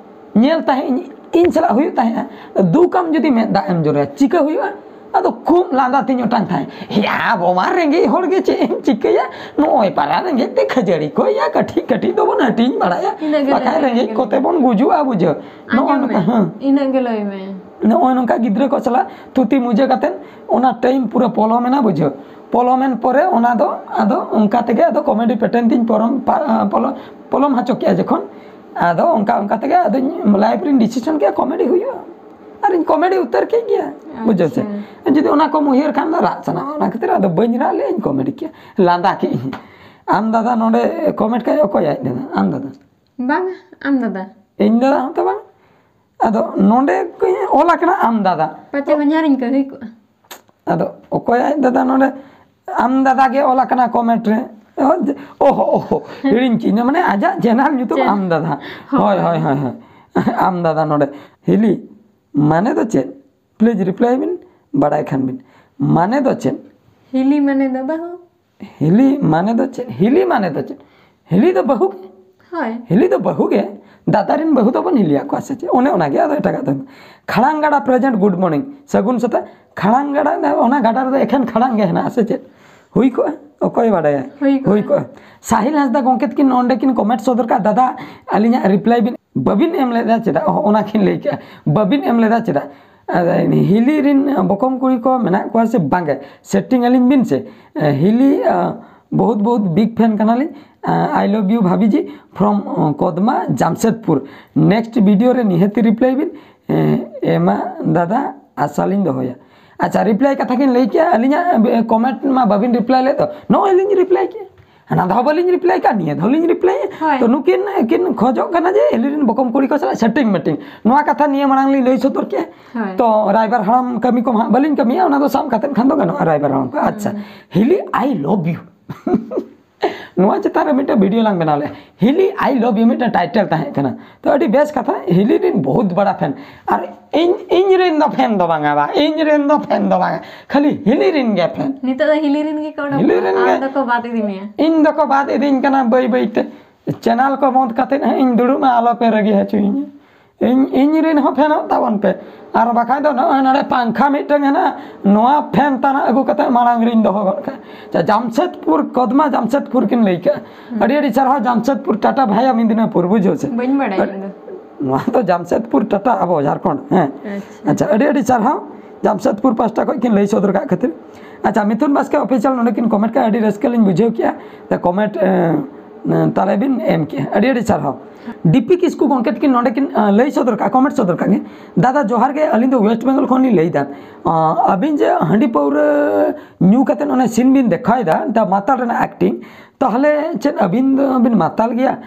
ᱧᱮᱞ ᱛᱟᱦᱮᱸᱫ ᱤᱧ, ᱤᱧ ᱥᱟᱞᱟᱜ ᱦᱩᱭᱩᱜ ᱛᱟᱦᱮᱸᱜᱼᱟ, ᱫᱩᱠᱟᱢ ᱡᱩᱫᱤ ᱢᱮᱫ ᱫᱟᱜ ᱮᱢ ᱡᱚᱨᱚᱭᱟ, ᱪᱤᱠᱟᱹ ᱦᱩᱭᱩᱜᱼᱟ? ᱟᱫᱚ ᱠᱷᱩᱵ ᱞᱟᱸᱫᱟ ᱛᱤᱧ ᱚᱴᱟᱝ ᱛᱟᱦᱮᱸᱫ, ᱦᱮᱭᱟ ᱟᱵᱚ ᱢᱟ ᱨᱮᱸᱜᱮᱡ ᱦᱚᱲ ᱜᱮ, ᱪᱮᱫ ᱮᱢ ᱪᱤᱠᱟᱹᱭᱟ, ᱱᱚᱜᱼᱚᱭ ᱯᱟᱨᱟ ᱨᱮᱸᱜᱮᱡ ᱛᱮ ᱠᱷᱟᱹᱡᱟᱹᱲᱤ ᱠᱚ ᱭᱟ ᱠᱟᱹᱴᱤᱡ ᱠᱟᱹᱴᱤᱡ ᱫᱚᱵᱚᱱ ᱦᱟᱹᱴᱤᱧ ᱵᱟᱲᱟᱭᱟ, ᱤᱱᱟᱹᱜ ᱜᱮ ᱵᱟᱠᱷᱟᱡ ᱞᱟᱹᱭ ᱨᱮᱸᱜᱮᱡ ᱢᱮ᱾ ᱠᱚᱛᱮ ᱵᱚᱱ ᱜᱩᱡᱩᱜᱼᱟ ᱵᱩᱡᱷᱟᱹᱣ᱾ ᱱᱚᱜᱼᱚᱭ ᱟᱸᱡᱚᱢ ᱢᱮ, ᱱᱚᱝᱠᱟ, ᱦᱮᱸ᱾ ᱤᱱᱟᱹᱜ ᱜᱮ ᱞᱟᱹᱭ ᱢᱮ᱾ ᱱᱚᱜᱼᱚᱭ ᱱᱚᱝᱠᱟ ᱜᱤᱫᱽᱨᱟᱹ ᱠᱚ ᱥᱟᱞᱟᱜ ᱛᱷᱩᱛᱤ ᱢᱩᱡᱟᱹ ᱠᱟᱛᱮ ᱚᱱᱟ time ᱯᱩᱨᱟᱹ ᱯᱚᱞᱚᱢ ᱮᱱᱟ ᱵᱩᱡᱷᱟᱹᱣ᱾ ᱯᱚᱞᱚᱢ ᱮᱱ ᱯᱚᱨᱮ ᱚᱱᱟ ᱫᱚ ᱟᱫᱚ ᱚᱱᱠᱟ ᱛᱮᱜᱮ ᱟᱫᱚ comedy pattern ᱛᱤᱧ ᱯᱚᱨᱚᱢ ᱯᱟ-, ᱯᱚᱞᱚ-, ᱯᱚᱞᱚᱢ ᱦᱚᱪᱚ ᱠᱮᱜᱼᱟ ᱡᱚᱠᱷᱚᱱ, ᱟᱫᱚ ᱚᱱᱠᱟ ᱚᱱᱠᱟ ᱛᱮᱜᱮ ᱟᱫᱚᱧ life ᱨᱤᱧ decision ᱠᱮᱜᱼᱟ comedy ᱦᱩᱭᱩᱜᱼᱟ᱾ ᱟᱨᱤᱧ comedy ᱩᱛᱟᱹᱨ ᱠᱮᱫ ᱜᱮᱭᱟ, ᱵᱩᱡᱷᱟᱹᱣ ᱥᱮ᱾ ᱟᱪᱪᱷᱟ᱾ ᱡᱩᱫᱤ ᱚᱱᱟ ᱠᱚᱢ ᱩᱭᱦᱟᱹᱨ ᱠᱷᱟᱱ ᱫᱚ ᱨᱟᱜ ᱥᱟᱱᱟᱣᱟ, ᱚᱱᱟ ᱠᱷᱟᱹᱛᱤᱨ ᱟᱫᱚ ᱵᱟᱹᱧ ᱨᱟᱜ ᱞᱮᱜᱼᱟ, ᱤᱧ comedy ᱠᱮᱜᱼᱟ, ᱞᱟᱸᱫᱟ ᱠᱮᱜᱼᱟᱹᱧ᱾ ᱟᱢ ᱫᱟᱫᱟ ᱱᱚᱰᱮ comment ᱠᱟᱜ ᱚᱠᱚᱭ ᱟᱡ ᱫᱟᱫᱟ? ᱟᱢ ᱫᱟᱫᱟ? ᱵᱟᱝᱟ, ᱟᱢ ᱫᱟᱫᱟ᱾ ᱤᱧ ᱫᱟᱫᱟ ᱦᱚᱸᱛᱚ ᱵᱟᱝ᱾ ᱟᱫᱚ ᱱᱚᱰᱮ ᱠᱚ ᱚᱞ ᱟᱠᱟᱱᱟ ᱟᱢ ᱫᱟᱫᱟ᱾ ᱯᱟᱪᱮ ᱦᱚᱧᱦᱟᱨᱤᱧ ᱠᱚ ᱦᱩᱭ ᱠᱚᱜᱼᱟ᱾ ᱟᱫᱚ ᱚᱠᱚᱭ ᱟᱡ ᱫᱟᱫᱟ ᱱᱚᱰᱮ? ᱟᱢ ᱫᱟᱫᱟ ᱜᱮ ᱚᱞ ᱟᱠᱟᱱᱟ comment ᱨᱮ᱾ ᱚᱦᱚ, ᱚᱦᱚ, ᱦᱤᱲᱤᱧ ᱠᱤᱧ, ᱢᱟᱱᱮ ᱟᱡᱟᱜ channel ᱧᱩᱛᱩᱢ ᱪᱮᱫ? ᱟᱢ ᱫᱟᱫᱟ᱾ ᱦᱳᱭ᱾ ᱦᱳᱭ, ᱦᱳᱭ, ᱦᱳᱭ, ᱦᱳᱭ᱾ ᱟᱢ ᱫᱟᱫᱟ ᱱᱚᱰᱮ᱾ ᱦᱤᱞᱤ, ᱢᱟᱱᱮ ᱫᱚ ᱪᱮᱫ? Please reply ᱵᱤᱱ, ᱵᱟᱲᱟᱭ ᱠᱷᱟᱱ ᱵᱤᱱ᱾ ᱢᱟᱱᱮ ᱫᱚ ᱪᱮᱫ? ᱦᱤᱞᱤ ᱢᱟᱱᱮ ᱫᱚ ᱵᱟᱹᱦᱩ᱾ ᱦᱤᱞᱤ ᱢᱟᱱᱮ ᱫᱚ ᱪᱮᱫ? ᱦᱤᱞᱤ ᱢᱟᱱᱮ ᱫᱚ ᱪᱮᱫ? ᱦᱤᱞᱤ ᱫᱚ ᱵᱟᱹᱦᱩ ᱜᱮ᱾ ᱦᱳᱭ᱾ ᱦᱤᱞᱤ ᱫᱚ ᱵᱟᱹᱦᱩ ᱜᱮ᱾ ᱫᱟᱫᱟ ᱨᱮᱱ ᱵᱟᱹᱦᱩ ᱫᱚᱵᱚᱱ ᱦᱤᱞᱤᱭᱟᱜ ᱠᱚᱣᱟ ᱥᱮ ᱪᱮᱫ? ᱚᱱᱮ ᱚᱱᱟᱜᱮ, ᱟᱫᱚ ᱮᱴᱟᱜᱟᱜ ᱫᱚ ᱵᱟᱝ᱾ ᱠᱷᱟᱲᱟᱝ ᱜᱟᱰᱟ present, good morning, ᱥᱟᱹᱜᱩᱱ ᱥᱮᱛᱟᱜ᱾ ᱠᱷᱟᱲᱟᱝ ᱜᱟᱰᱟ, ᱚᱱᱟ ᱜᱟᱰᱟ ᱨᱮᱫᱚ ᱮᱠᱷᱮᱱ ᱠᱷᱟᱲᱟᱝ ᱜᱮ ᱦᱮᱱᱟᱜᱼᱟ ᱥᱮ ᱪᱮᱫ? ᱦᱩᱭ ᱠᱚᱜᱼᱟ, ᱚᱠᱚᱭ ᱵᱟᱰᱟᱭᱟ? ᱦᱩᱭ ᱠᱚᱜᱼᱟ᱾ ᱦᱩᱭ ᱠᱚᱜᱼᱟ᱾ ᱥᱟᱦᱤᱞ ᱦᱟᱸᱥᱫᱟ ᱜᱚᱢᱠᱮ ᱛᱟᱹᱠᱤᱱ ᱱᱚᱸᱰᱮ ᱠᱤᱱ comment ᱥᱚᱫᱚᱨ ᱠᱟᱜᱼᱟ, ᱫᱟᱫᱟ ᱟᱹᱞᱤᱧᱟᱜ reply ᱵᱤᱱ, ᱵᱟᱹᱵᱤᱱ ᱮᱢ ᱞᱮᱫᱟ ᱪᱮᱫᱟᱜ? ᱚᱱᱟ ᱠᱤᱱ ᱞᱟᱹᱭ ᱠᱮᱜᱼᱟ, ᱵᱟᱹᱵᱤᱱ ᱮᱢ ᱞᱮᱫᱟ ᱪᱮᱫᱟᱜ? ᱟᱫᱚ ᱦᱤᱞᱤ ᱨᱤᱱ ᱵᱚᱠᱚᱢ ᱠᱩᱲᱤ ᱠᱚ ᱢᱮᱱᱟᱜ ᱠᱚᱣᱟ ᱥᱮ ᱵᱟᱝᱜᱮ? Setting ᱟᱹᱞᱤᱧ ᱵᱤᱱ ᱥᱮ᱾ ᱦᱤᱞᱤ, ᱟ, ᱵᱚᱦᱩᱛ ᱵᱚᱦᱩᱛ big fan ᱠᱟᱱᱟᱞᱤᱧ᱾ ᱟ, I love you ᱵᱷᱟᱵᱤ G from, ᱟ, ᱠᱚᱫᱢᱟ ᱡᱟᱢᱥᱮᱫᱽᱯᱩᱨ᱾ Next video ᱨᱮ ᱱᱤᱦᱟᱹᱛᱤ reply ᱵᱤᱱ᱾ ᱮ, ᱮᱢᱟ ᱫᱟᱫᱟ ᱟᱥᱟ ᱞᱤᱧ ᱫᱚᱦᱚᱭᱟ᱾ ᱟᱪᱪᱷᱟ, ᱨᱤᱯᱞᱟᱭ ᱠᱟᱛᱷᱟ ᱠᱤᱱ ᱞᱟᱹᱭ ᱠᱮᱜᱼᱟ, ᱟᱹᱞᱤᱧᱟᱜ ᱠᱚᱢᱮᱱᱴ ᱢᱟ ᱵᱟᱵᱤᱱ ᱨᱤᱯᱞᱟᱭ ᱞᱮᱫ ᱫᱚ᱾ ᱱᱚᱜᱼᱚᱭ ᱞᱤᱧ ᱨᱤᱯᱞᱟᱭ ᱠᱮᱜᱼᱟ, ᱦᱟᱱᱟ ᱫᱷᱟᱣ ᱵᱟᱹᱞᱤᱧ ᱨᱤᱯᱞᱟᱭ ᱠᱟᱜᱼᱟ, ᱱᱤᱭᱟᱹ ᱫᱷᱟᱣ ᱞᱤᱧ ᱨᱤᱯᱞᱟᱭᱟ᱾ ᱦᱳᱭ᱾ ᱛᱚ ᱱᱩᱠᱤᱱ ᱠᱤᱱ ᱠᱷᱚᱡᱚᱜ ᱠᱟᱱᱟ ᱡᱮ ᱦᱤᱞᱤ ᱨᱮᱱ ᱵᱚᱠᱚᱢ ᱠᱩᱲᱤ ᱠᱚ ᱥᱟᱞᱟᱜ ᱥᱮᱴᱤᱝ ᱢᱮᱴᱤᱝ᱾ ᱱᱚᱣᱟ ᱠᱟᱛᱷᱟ ᱱᱤᱭᱟᱹ ᱢᱟᱲᱟᱝ ᱞᱤᱧ ᱞᱟᱹᱭ ᱥᱚᱫᱚᱨ ᱠᱮᱜᱼᱟ᱾ ᱦᱳᱭ᱾ ᱛᱚ ᱨᱟᱭᱵᱟᱨ ᱦᱟᱲᱟᱢ ᱠᱟᱹᱢᱤ ᱠᱚ ᱦᱟᱸᱜ ᱵᱟᱹᱞᱤᱧ ᱠᱟᱹᱢᱤᱭᱟ, ᱚᱱᱟ ᱫᱚ ᱥᱟᱵ ᱠᱟᱛᱮᱫ ᱠᱷᱟᱱ ᱫᱚ ᱜᱟᱱᱚᱜᱼᱟ ᱨᱟᱭᱵᱟᱨ ᱦᱟᱲᱟᱢ ᱠᱚ᱾ ᱟᱪᱪᱷᱟ, ᱦᱤᱞᱤ, I love you᱾ ᱱᱚᱣᱟ ᱪᱮᱛᱟᱱ ᱨᱮ ᱢᱤᱫᱴᱮᱱ ᱵᱷᱤᱰᱤᱭᱳ ᱞᱟᱝ ᱵᱮᱱᱟᱣ ᱞᱮᱫᱼᱟ, ᱦᱤᱞᱤ, I love you ᱢᱤᱫᱴᱮᱱ ᱴᱟᱭᱴᱮᱞ ᱛᱟᱦᱮᱸ ᱠᱟᱱᱟ᱾ ᱛᱚ ᱟᱹᱰᱤ ᱵᱮᱥ ᱠᱟᱛᱷᱟ, ᱦᱤᱞᱤ ᱨᱮᱱ ᱵᱚᱦᱩᱛ ᱵᱟᱲᱟ ᱯᱷᱮᱱ᱾ ᱟᱨ ᱤᱧ, ᱤᱧ ᱨᱮᱱ ᱫᱚ ᱯᱷᱮᱱ ᱫᱚ ᱵᱟᱝᱟ ᱵᱟ, ᱤᱧ ᱨᱮᱱ ᱫᱚ ᱯᱷᱮᱱ ᱫᱚ ᱵᱟᱝᱟ, ᱠᱷᱟᱹᱞᱤ ᱦᱤᱞᱤ ᱨᱮᱱ ᱜᱮ ᱯᱷᱮᱱ᱾ ᱱᱤᱛᱚᱜ ᱫᱚ ᱦᱤᱞᱤ ᱨᱮᱱ ᱜᱮᱠᱚ ᱩᱰᱩᱠ ᱦᱤᱞᱤ ᱨᱮᱱ ᱟᱢ ᱜᱮ᱾ ᱫᱚᱠᱚ ᱵᱟᱫ ᱤᱫᱤ ᱢᱮᱭᱟ᱾ ᱤᱧ ᱫᱚᱠᱚ ᱵᱟᱫ ᱤᱫᱤᱧ ᱠᱟᱱᱟ ᱵᱟᱹᱭ ᱵᱟᱹᱭ ᱛᱮ᱾ ᱪᱮᱱᱮᱞ ᱠᱚ ᱵᱚᱱᱫ ᱠᱟᱛᱮᱫ ᱦᱟᱸᱜ ᱤᱧ ᱫᱩᱲᱩᱵᱼᱟ, ᱟᱞᱚ ᱯᱮ ᱨᱟᱹᱜᱤ ᱦᱚᱪᱚᱭᱤᱧᱟ᱾ ᱤᱧ, ᱤᱧ ᱨᱮᱱ ᱦᱚᱸ ᱯᱷᱮᱱᱚᱜ ᱛᱟᱵᱚᱱ ᱯᱮ᱾ ᱟᱨ ᱵᱟᱠᱷᱟᱡ ᱫᱚ ᱱᱚᱜᱼᱚᱭ ᱱᱚᱰᱮ ᱯᱟᱝᱠᱷᱟ ᱢᱤᱫᱴᱟᱝ ᱦᱮᱱᱟᱜᱼᱟ, ᱱᱚᱣᱟ ᱯᱷᱮᱱ ᱛᱟᱱᱟᱜ ᱟᱹᱜᱩ ᱠᱟᱛᱮᱫ ᱢᱟᱲᱟᱝ ᱨᱤᱧ ᱫᱚᱦᱚ ᱜᱚᱫ ᱠᱟᱜᱼᱟ᱾ ᱟᱪᱪᱷᱟ, ᱡᱟᱢᱥᱮᱫᱽᱯᱩᱨ, ᱠᱚᱫᱢᱟ ᱡᱟᱢᱥᱮᱫᱽᱯᱩᱨ ᱠᱤᱱ ᱞᱟᱹᱭ ᱠᱟᱜᱼᱟ᱾ ᱟᱹᱰᱤ ᱟᱹᱰᱤ ᱥᱟᱨᱦᱟᱣ ᱡᱟᱢᱥᱮᱫᱽᱯᱩᱨ ᱴᱟᱴᱟ ᱵᱷᱟᱭᱟ ᱢᱤᱫᱱᱟᱯᱩᱨ, ᱵᱩᱡᱷᱟᱹᱣ ᱥᱮ? ᱵᱟᱹᱧ ᱵᱟᱲᱟᱭᱟ ᱤᱧ ᱫᱚ᱾ ᱱᱚᱣᱟ ᱫᱚ ᱡᱟᱢᱥᱮᱫᱽᱯᱩᱨ ᱴᱟᱴᱟ, ᱟᱵᱚ ᱡᱷᱟᱲᱠᱷᱚᱸᱰ᱾ ᱦᱮᱸ᱾ ᱟᱪᱪᱷᱟ᱾ ᱟᱪᱪᱷᱟ, ᱟᱹᱰᱤ ᱟᱹᱰᱤ ᱥᱟᱨᱦᱟᱣ ᱡᱟᱢᱥᱮᱫᱽᱯᱩᱨ ᱯᱟᱦᱴᱟ ᱠᱷᱚᱱ ᱠᱤᱱ ᱞᱟᱹᱭ ᱥᱚᱫᱚᱨ ᱠᱟᱜ ᱠᱷᱟᱹᱛᱤᱨ᱾ ᱟᱪᱪᱷᱟ, ᱢᱤᱛᱷᱩᱱ ᱵᱟᱥᱠᱮ ᱚᱯᱷᱤᱥᱤᱭᱟᱞ ᱱᱚᱰᱮ ᱠᱤᱱ ᱠᱚᱢᱮᱱᱴ ᱠᱟᱜᱼᱟ, ᱟᱹᱰᱤ ᱨᱟᱹᱥᱠᱟᱹ ᱞᱤᱧ ᱵᱩᱡᱷᱟᱹᱣ ᱠᱮᱜᱼᱟ᱾ ᱠᱚᱢᱮᱱᱴ ᱛᱟᱞᱮ ᱵᱤᱱ ᱮᱢ ᱠᱮᱜᱼᱟ, ᱟᱹᱰᱤ ᱟᱹᱰᱤ ᱥᱟᱨᱦᱟᱣ᱾ ᱰᱤᱯᱤ ᱠᱤᱥᱠᱩ ᱜᱚᱢᱠᱮ ᱛᱟᱹᱠᱤᱱ ᱱᱚᱰᱮ ᱠᱤᱱ ᱞᱟᱹᱭ ᱥᱚᱫᱚᱨ ᱠᱟᱜᱼᱟ, ᱠᱚᱢᱮᱱᱴ ᱥᱚᱫᱚᱨ ᱠᱟᱜ ᱜᱮ᱾ ᱫᱟᱫᱟ ᱡᱚᱦᱟᱨ ᱜᱮ, ᱟᱹᱞᱤᱧ ᱫᱚ ᱳᱭᱮᱥᱴ ᱵᱮᱝᱜᱚᱞ ᱠᱷᱚᱱ ᱞᱤᱧ ᱞᱟᱹᱭᱫᱟ᱾ ᱟᱹᱵᱤᱱ ᱡᱮ ᱦᱟᱺᱰᱤ ᱯᱟᱹᱣᱨᱟᱹ ᱧᱩ ᱠᱟᱛᱮᱫ ᱚᱱᱮ ᱥᱤᱱ ᱵᱤᱱ ᱫᱮᱠᱷᱟᱣᱮᱫᱟ, ᱫᱟ ᱢᱟᱛᱟᱞ ᱨᱮᱱᱟᱜ ᱮᱠᱴᱤᱝ, ᱛᱟᱦᱚᱞᱮ ᱪᱮᱫ ᱟᱹᱵᱤᱱ ᱫᱚ ᱵᱤᱱ ᱢᱟᱛᱟᱞ ᱜᱮᱭᱟ?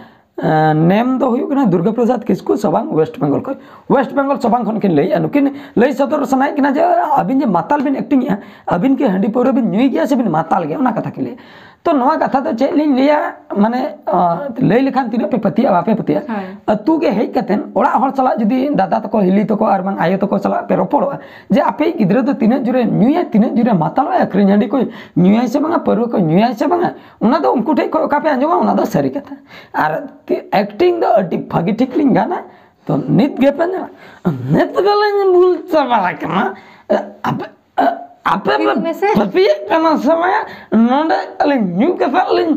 ᱱᱮᱢ ᱫᱚ ᱦᱩᱭᱩᱜ ᱠᱟᱱᱟ ᱫᱩᱨᱜᱟ ᱯᱨᱚᱥᱟᱫᱽ ᱠᱤᱥᱠᱩ, ᱥᱚᱵᱟᱝ, ᱳᱭᱮᱥᱴ ᱵᱮᱝᱜᱚᱞ ᱠᱷᱚᱱ᱾ ᱳᱭᱮᱥᱴ ᱵᱮᱝᱜᱚᱞ ᱥᱚᱵᱟᱝ ᱠᱷᱚᱱ ᱠᱤᱱ ᱞᱟᱹᱭᱮᱫᱼᱟ᱾ ᱱᱩᱠᱤᱱ ᱞᱟᱹᱭ ᱥᱚᱫᱚᱨ ᱥᱟᱱᱟᱭᱮᱫ ᱠᱤᱱᱟ ᱡᱮ ᱟᱹᱵᱤᱱ ᱡᱮ ᱢᱟᱛᱟᱞ ᱵᱤᱱ ᱮᱠᱴᱤᱝ ᱮᱫᱼᱟ, ᱟᱹᱵᱤᱱ ᱠᱤ ᱦᱟᱺᱰᱤ ᱯᱟᱹᱣᱨᱟᱹ ᱵᱤᱱ ᱧᱩᱭ ᱜᱮᱭᱟ ᱥᱮ ᱵᱤᱱ ᱢᱟᱛᱟᱞ ᱜᱮᱭᱟ, ᱚᱱᱟ ᱠᱟᱛᱷᱟ ᱠᱤᱱ ᱞᱟᱹᱭᱟ᱾ ᱛᱚ ᱱᱚᱣᱟ ᱠᱟᱛᱷᱟ ᱫᱚ ᱪᱮᱫ ᱞᱤᱧ ᱞᱟᱹᱭᱟ, ᱢᱟᱱᱮ ᱞᱟᱹᱭ ᱞᱮᱠᱷᱟᱱ ᱛᱤᱱᱟᱹᱜ ᱯᱮ ᱯᱟᱹᱛᱭᱟᱹᱜᱼᱟ ᱵᱟᱯᱮ ᱯᱟᱹᱛᱭᱟᱹᱜᱼᱟ᱾ ᱦᱳᱭ᱾ ᱟᱹᱛᱩ ᱜᱮ ᱦᱮᱡ ᱠᱟᱛᱮᱫ ᱚᱲᱟᱜ ᱦᱚᱲ ᱥᱟᱞᱟᱜ ᱡᱩᱫᱤ ᱫᱟᱫᱟ ᱛᱟᱠᱚ, ᱦᱤᱞᱤ ᱛᱟᱠᱚ ᱟᱨ ᱵᱟᱝ ᱟᱭᱳ ᱛᱟᱠᱚ ᱥᱟᱞᱟᱜ ᱯᱮ ᱨᱚᱯᱚᱲᱚᱜᱼᱟ ᱡᱮ ᱟᱯᱮᱭᱤᱡ ᱜᱤᱫᱽᱨᱟᱹ ᱫᱚ ᱛᱤᱱᱟᱹᱜ ᱡᱳᱨᱮ ᱧᱩᱭᱟ, ᱛᱤᱱᱟᱹᱜ ᱡᱳᱨᱮ ᱢᱟᱛᱟᱞᱚᱜᱼᱟ, ᱟᱹᱠᱷᱨᱤᱧ ᱦᱟᱺᱰᱤ ᱠᱚ ᱧᱩᱭᱟᱭ ᱥᱮ ᱵᱟᱝᱟ, ᱯᱟᱹᱨᱣᱟᱹ ᱠᱚ ᱧᱩᱭᱟᱭ ᱥᱮ ᱵᱟᱝᱟ, ᱚᱱᱟ ᱫᱚ ᱩᱱᱠᱩ ᱴᱷᱮᱡ ᱠᱷᱚᱡ ᱚᱠᱟ ᱯᱮ ᱟᱸᱡᱚᱢᱟ, ᱚᱱᱟ ᱫᱚ ᱥᱟᱹᱨᱤ ᱠᱟᱛᱷᱟ᱾ ᱟᱨ ᱮᱠᱴᱤᱝ ᱫᱚ ᱟᱹᱰᱤ ᱵᱷᱟᱹᱜᱤ ᱴᱷᱤᱠ ᱞᱤᱧ ᱜᱟᱱᱟ᱾ ᱛᱚ ᱱᱤᱛ ᱜᱮ ᱯᱮ ᱧᱮᱞᱟ, ᱱᱤᱛ ᱜᱮᱞᱤᱧ ᱵᱩᱞ ᱪᱟᱵᱟ ᱟᱠᱟᱱᱟ᱾ ᱟᱯᱮ, ᱟᱯᱮ ᱯᱮ ᱦᱤᱡᱩᱜ ᱢᱮᱥᱮ᱾ ᱯᱟᱹᱛᱭᱟᱹᱜ ᱠᱟᱱᱟ ᱥᱮ ᱵᱟᱝᱟ? ᱱᱚᱰᱮ ᱟᱹᱞᱤᱧ ᱧᱩ ᱠᱟᱛᱮᱫ ᱞᱤᱧ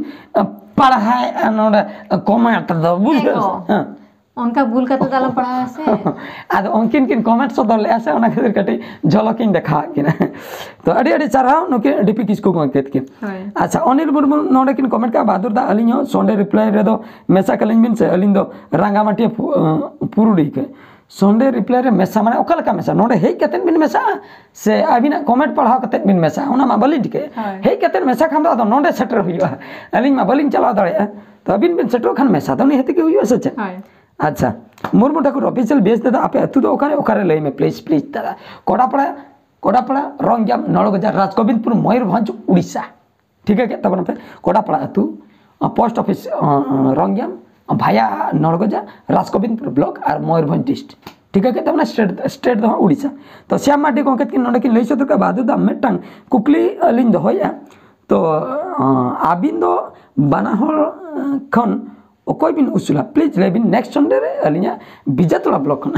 ᱯᱟᱲᱦᱟᱣᱮᱫᱼᱟ ᱱᱚᱰᱮ ᱠᱚᱢᱮᱱᱴ ᱫᱚ, ᱵᱩᱡᱷᱟᱹᱣ? ᱮᱜᱳ᱾ ᱦᱮᱸ᱾ ᱚᱱᱠᱟ ᱵᱷᱩᱞ ᱠᱟᱛᱮ ᱫᱚ ᱟᱞᱚᱢ ᱯᱟᱲᱦᱟᱣᱟ ᱥᱮ᱾ ᱟᱫᱚ ᱩᱱᱠᱤᱱ ᱠᱤᱱ ᱠᱚᱢᱮᱱᱴ ᱥᱚᱫᱚᱨ ᱞᱮᱫᱼᱟ ᱥᱮ, ᱚᱱᱟ ᱠᱷᱟᱹᱛᱤᱨ ᱠᱟᱹᱴᱤᱡ ᱡᱷᱚᱞᱚᱠ ᱤᱧ ᱫᱮᱠᱷᱟᱣᱟᱫ ᱠᱤᱱᱟ᱾ ᱛᱚ ᱟᱹᱰᱤ ᱟᱹᱰᱤ ᱥᱟᱨᱦᱟᱣ ᱱᱩᱠᱤᱱ ᱰᱤᱯᱤ ᱠᱤᱥᱠᱩ ᱜᱚᱢᱠᱮ ᱛᱟᱹᱠᱤᱱ᱾ ᱦᱳᱭ᱾ ᱟᱪᱪᱷᱟ, ᱚᱱᱤᱞ ᱢᱩᱨᱢᱩ ᱱᱚᱰᱮ ᱠᱤᱱ ᱠᱚᱢᱮᱱᱴ ᱠᱟᱜᱼᱟ, "ᱵᱟᱦᱟᱫᱩᱨ ᱫᱟ, ᱟᱹᱞᱤᱧ ᱦᱚᱸ ᱥᱚᱱᱰᱮ ᱨᱤᱯᱞᱟᱭ ᱨᱮᱫᱚ ᱢᱮᱥᱟ ᱠᱟᱹᱞᱤᱧ ᱵᱤᱱ ᱥᱮ, ᱟᱹᱞᱤᱧ ᱫᱚ ᱨᱟᱸᱜᱟᱢᱟᱴᱤᱭᱟᱹ ᱯᱩ-, ᱟᱸ, ᱯᱩᱨᱩᱰᱤ ᱠᱷᱚᱱ᱾" ᱥᱚᱱᱰᱮ ᱨᱤᱯᱞᱟᱭ ᱨᱮ ᱢᱮᱥᱟ ᱢᱟᱱᱮ ᱚᱠᱟ ᱞᱮᱠᱟ ᱢᱮᱥᱟ? ᱱᱚᱰᱮ ᱦᱮᱡ ᱠᱟᱛᱮᱫ ᱵᱤᱱ ᱢᱮᱥᱟᱜᱼᱟ ᱥᱮ ᱟᱹᱵᱤᱱᱟᱜ ᱠᱚᱢᱮᱱᱴ ᱯᱟᱲᱦᱟᱣ ᱠᱟᱛᱮᱫ ᱵᱤᱱ ᱢᱮᱥᱟᱜᱼᱟ? ᱚᱱᱟ ᱢᱟ ᱵᱟᱹᱞᱤᱧ ᱴᱷᱤᱠᱟᱹᱭᱟ᱾ ᱦᱳᱭ᱾ ᱦᱮᱡ ᱠᱟᱛᱮᱫ ᱢᱮᱥᱟ ᱠᱷᱟᱱ ᱫᱚ ᱟᱫᱚ ᱱᱚᱰᱮ ᱥᱮᱴᱮᱨ ᱦᱩᱭᱩᱜᱼᱟ᱾ ᱟᱹᱞᱤᱧ ᱢᱟ ᱵᱟᱹᱞᱤᱧ ᱪᱟᱞᱟᱣ ᱫᱟᱲᱮᱭᱟᱜᱼᱟ᱾ ᱛᱚ ᱟᱹᱵᱤᱱ ᱵᱤᱱ ᱥᱮᱴᱮᱨᱚᱜ ᱠᱷᱟᱱ ᱢᱮᱥᱟ ᱫᱚ ᱱᱤᱦᱟᱹᱛ ᱜᱮ ᱦᱩᱭᱩᱜᱼᱟ, ᱥᱮ ᱪᱮᱫ? ᱦᱳᱭ᱾ ᱟᱪᱪᱷᱟ, ᱢᱩᱨᱢᱩ ᱴᱷᱟᱠᱩᱨ ᱚᱯᱷᱤᱥᱤᱭᱟᱞ ᱵᱮᱥ ᱫᱟᱫᱟ, ᱟᱯᱮ ᱟᱹᱛᱩ ᱫᱚ ᱚᱠᱟᱨᱮ, ᱚᱠᱟᱨᱮ ᱞᱟᱹᱭ ᱢᱮ ᱯᱞᱤᱡᱽ, ᱯᱞᱤᱡᱽ ᱫᱟᱫᱟ᱾ ᱠᱚᱰᱟᱯᱟᱲᱟ, ᱠᱚᱰᱟᱯᱟᱲᱟ, ᱨᱚᱝᱜᱟᱢ, ᱱᱚᱲᱜᱚᱡᱟ, ᱨᱟᱡᱽᱜᱳᱵᱤᱱᱫᱯᱩᱨ, ᱢᱚᱭᱩᱨᱵᱷᱚᱸᱡᱽ, ᱩᱲᱤᱥᱥᱟ᱾ ᱴᱷᱤᱠᱟᱹ ᱠᱮᱫ ᱛᱟᱵᱚᱱᱟ ᱯᱮ, ᱠᱚᱰᱟᱯᱟᱲᱟ ᱟᱹᱛᱩ, ᱯᱳᱥᱴ ᱚᱯᱷᱤᱥ, ᱨᱚᱝᱜᱟᱢ, ᱵᱷᱟᱭᱟ ᱱᱚᱲᱜᱚᱡᱟ, ᱨᱟᱡᱽᱜᱳᱵᱤᱱᱫᱯᱩᱨ ᱵᱞᱚᱠ ᱟᱨ ᱢᱚᱭᱩᱨᱵᱷᱚᱸᱡᱽ ᱰᱤᱥᱴᱨᱤᱠᱴ᱾ ᱴᱷᱤᱠᱟᱹ ᱠᱮᱫ ᱛᱟᱵᱚᱱᱟ, ᱥᱴᱮᱴ, ᱥᱴᱮᱴ ᱫᱚ ᱦᱟᱸᱜ ᱩᱲᱤᱥᱥᱟ᱾ ᱛᱚ ᱥᱭᱟᱢ ᱢᱟᱨᱰᱤ ᱜᱚᱢᱠᱮ ᱛᱟᱹᱠᱤᱱ ᱱᱚᱰᱮ ᱠᱤᱱ ᱞᱟᱹᱭ ᱥᱚᱫᱚᱨ ᱠᱟᱜᱼᱟ, ᱵᱟᱫᱩ ᱫᱟ ᱢᱤᱫᱴᱟᱝ ᱠᱩᱠᱞᱤ ᱟᱹᱞᱤᱧ ᱫᱚᱦᱚᱭᱮᱫᱼᱟ᱾ ᱛᱚ ᱟᱹᱵᱤᱱ ᱫᱚ ᱵᱟᱱᱟ ᱦᱚᱲ ᱠᱷᱚᱱ ᱚᱠᱚᱭ ᱵᱤᱱ ᱩᱥᱩᱞᱟ? ᱯᱞᱤᱡᱽ ᱞᱟᱹᱭ ᱵᱤᱱ, ᱱᱮᱠᱥᱴ ᱥᱚᱱᱰᱮ ᱨᱮ ᱟᱹᱞᱤᱧᱟᱜ ᱵᱤᱡᱟᱛᱚᱲᱟ ᱵᱞᱚᱠ ᱠᱷᱚᱱ᱾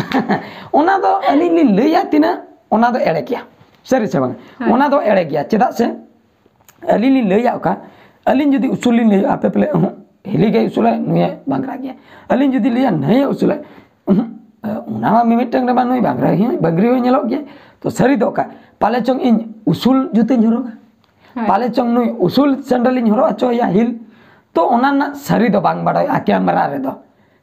ᱚᱱᱟ ᱫᱚ ᱟᱹᱞᱤᱧ ᱞᱤᱧ ᱞᱟᱹᱭᱟ ᱛᱤᱱᱟᱹᱜ, ᱚᱱᱟ ᱫᱚ ᱮᱲᱮ ᱜᱮᱭᱟ, ᱥᱟᱹᱨᱤ ᱥᱮ ᱵᱟᱝ? ᱦᱮᱸ᱾ ᱚᱱᱟ ᱫᱚ ᱮᱲᱮ ᱜᱮᱭᱟ᱾ ᱪᱮᱫᱟᱜ ᱥᱮ ᱟᱹᱞᱤᱧ ᱞᱤᱧ ᱞᱟᱹᱭᱟ ᱚᱠᱟ, ᱟᱹᱞᱤᱧ ᱡᱩᱫᱤ ᱩᱥᱩᱞ ᱞᱤᱧ ᱞᱟᱹᱭᱟ, ᱟᱯᱮ ᱯᱮ ᱞᱟᱹᱭᱟ, "ᱩᱦᱩᱸ, ᱦᱤᱞᱤ ᱜᱮ ᱩᱥᱩᱞᱟᱭ, ᱱᱩᱭᱮ ᱵᱟᱝᱨᱟ ᱜᱮᱭᱟ᱾" ᱟᱹᱞᱤᱧ ᱡᱩᱫᱤ ᱞᱟᱹᱭᱟ, "ᱱᱟᱹᱭᱮ ᱩᱥᱩᱞᱟᱭ", ᱩᱦᱩᱸ, ᱚᱱᱟ ᱢᱟ ᱢᱤᱢᱤᱫᱴᱟᱝ ᱨᱮᱢᱟ ᱱᱩᱭ ᱵᱟᱝᱨᱟ ᱦᱚᱸ, ᱵᱟᱝᱨᱤ ᱦᱚᱸᱭ ᱧᱮᱞᱚᱜ ᱜᱮᱭᱟ᱾ ᱛᱚ ᱥᱟᱹᱨᱤ ᱫᱚ ᱚᱠᱟ? ᱯᱟᱞᱮ ᱪᱚᱝ ᱤᱧ ᱩᱥᱩᱞ ᱡᱩᱛᱟᱹᱧ ᱦᱚᱨᱚᱜᱟ, ᱦᱳᱭ᱾ ᱯᱟᱞᱮ ᱪᱚᱝ ᱱᱩᱭ ᱩᱥᱩᱞ ᱥᱮᱱᱰᱮᱞ ᱤᱧ ᱦᱚᱨᱚᱜ ᱦᱚᱪᱚ ᱟᱭᱟ, ᱦᱤᱞ᱾ ᱛᱚ ᱚᱱᱟ ᱨᱮᱱᱟᱜ ᱥᱟᱹᱨᱤ ᱫᱚ ᱵᱟᱝ ᱵᱟᱰᱟᱭᱚᱜᱼᱟ ᱠᱮᱢᱮᱨᱟ ᱨᱮᱫᱚ᱾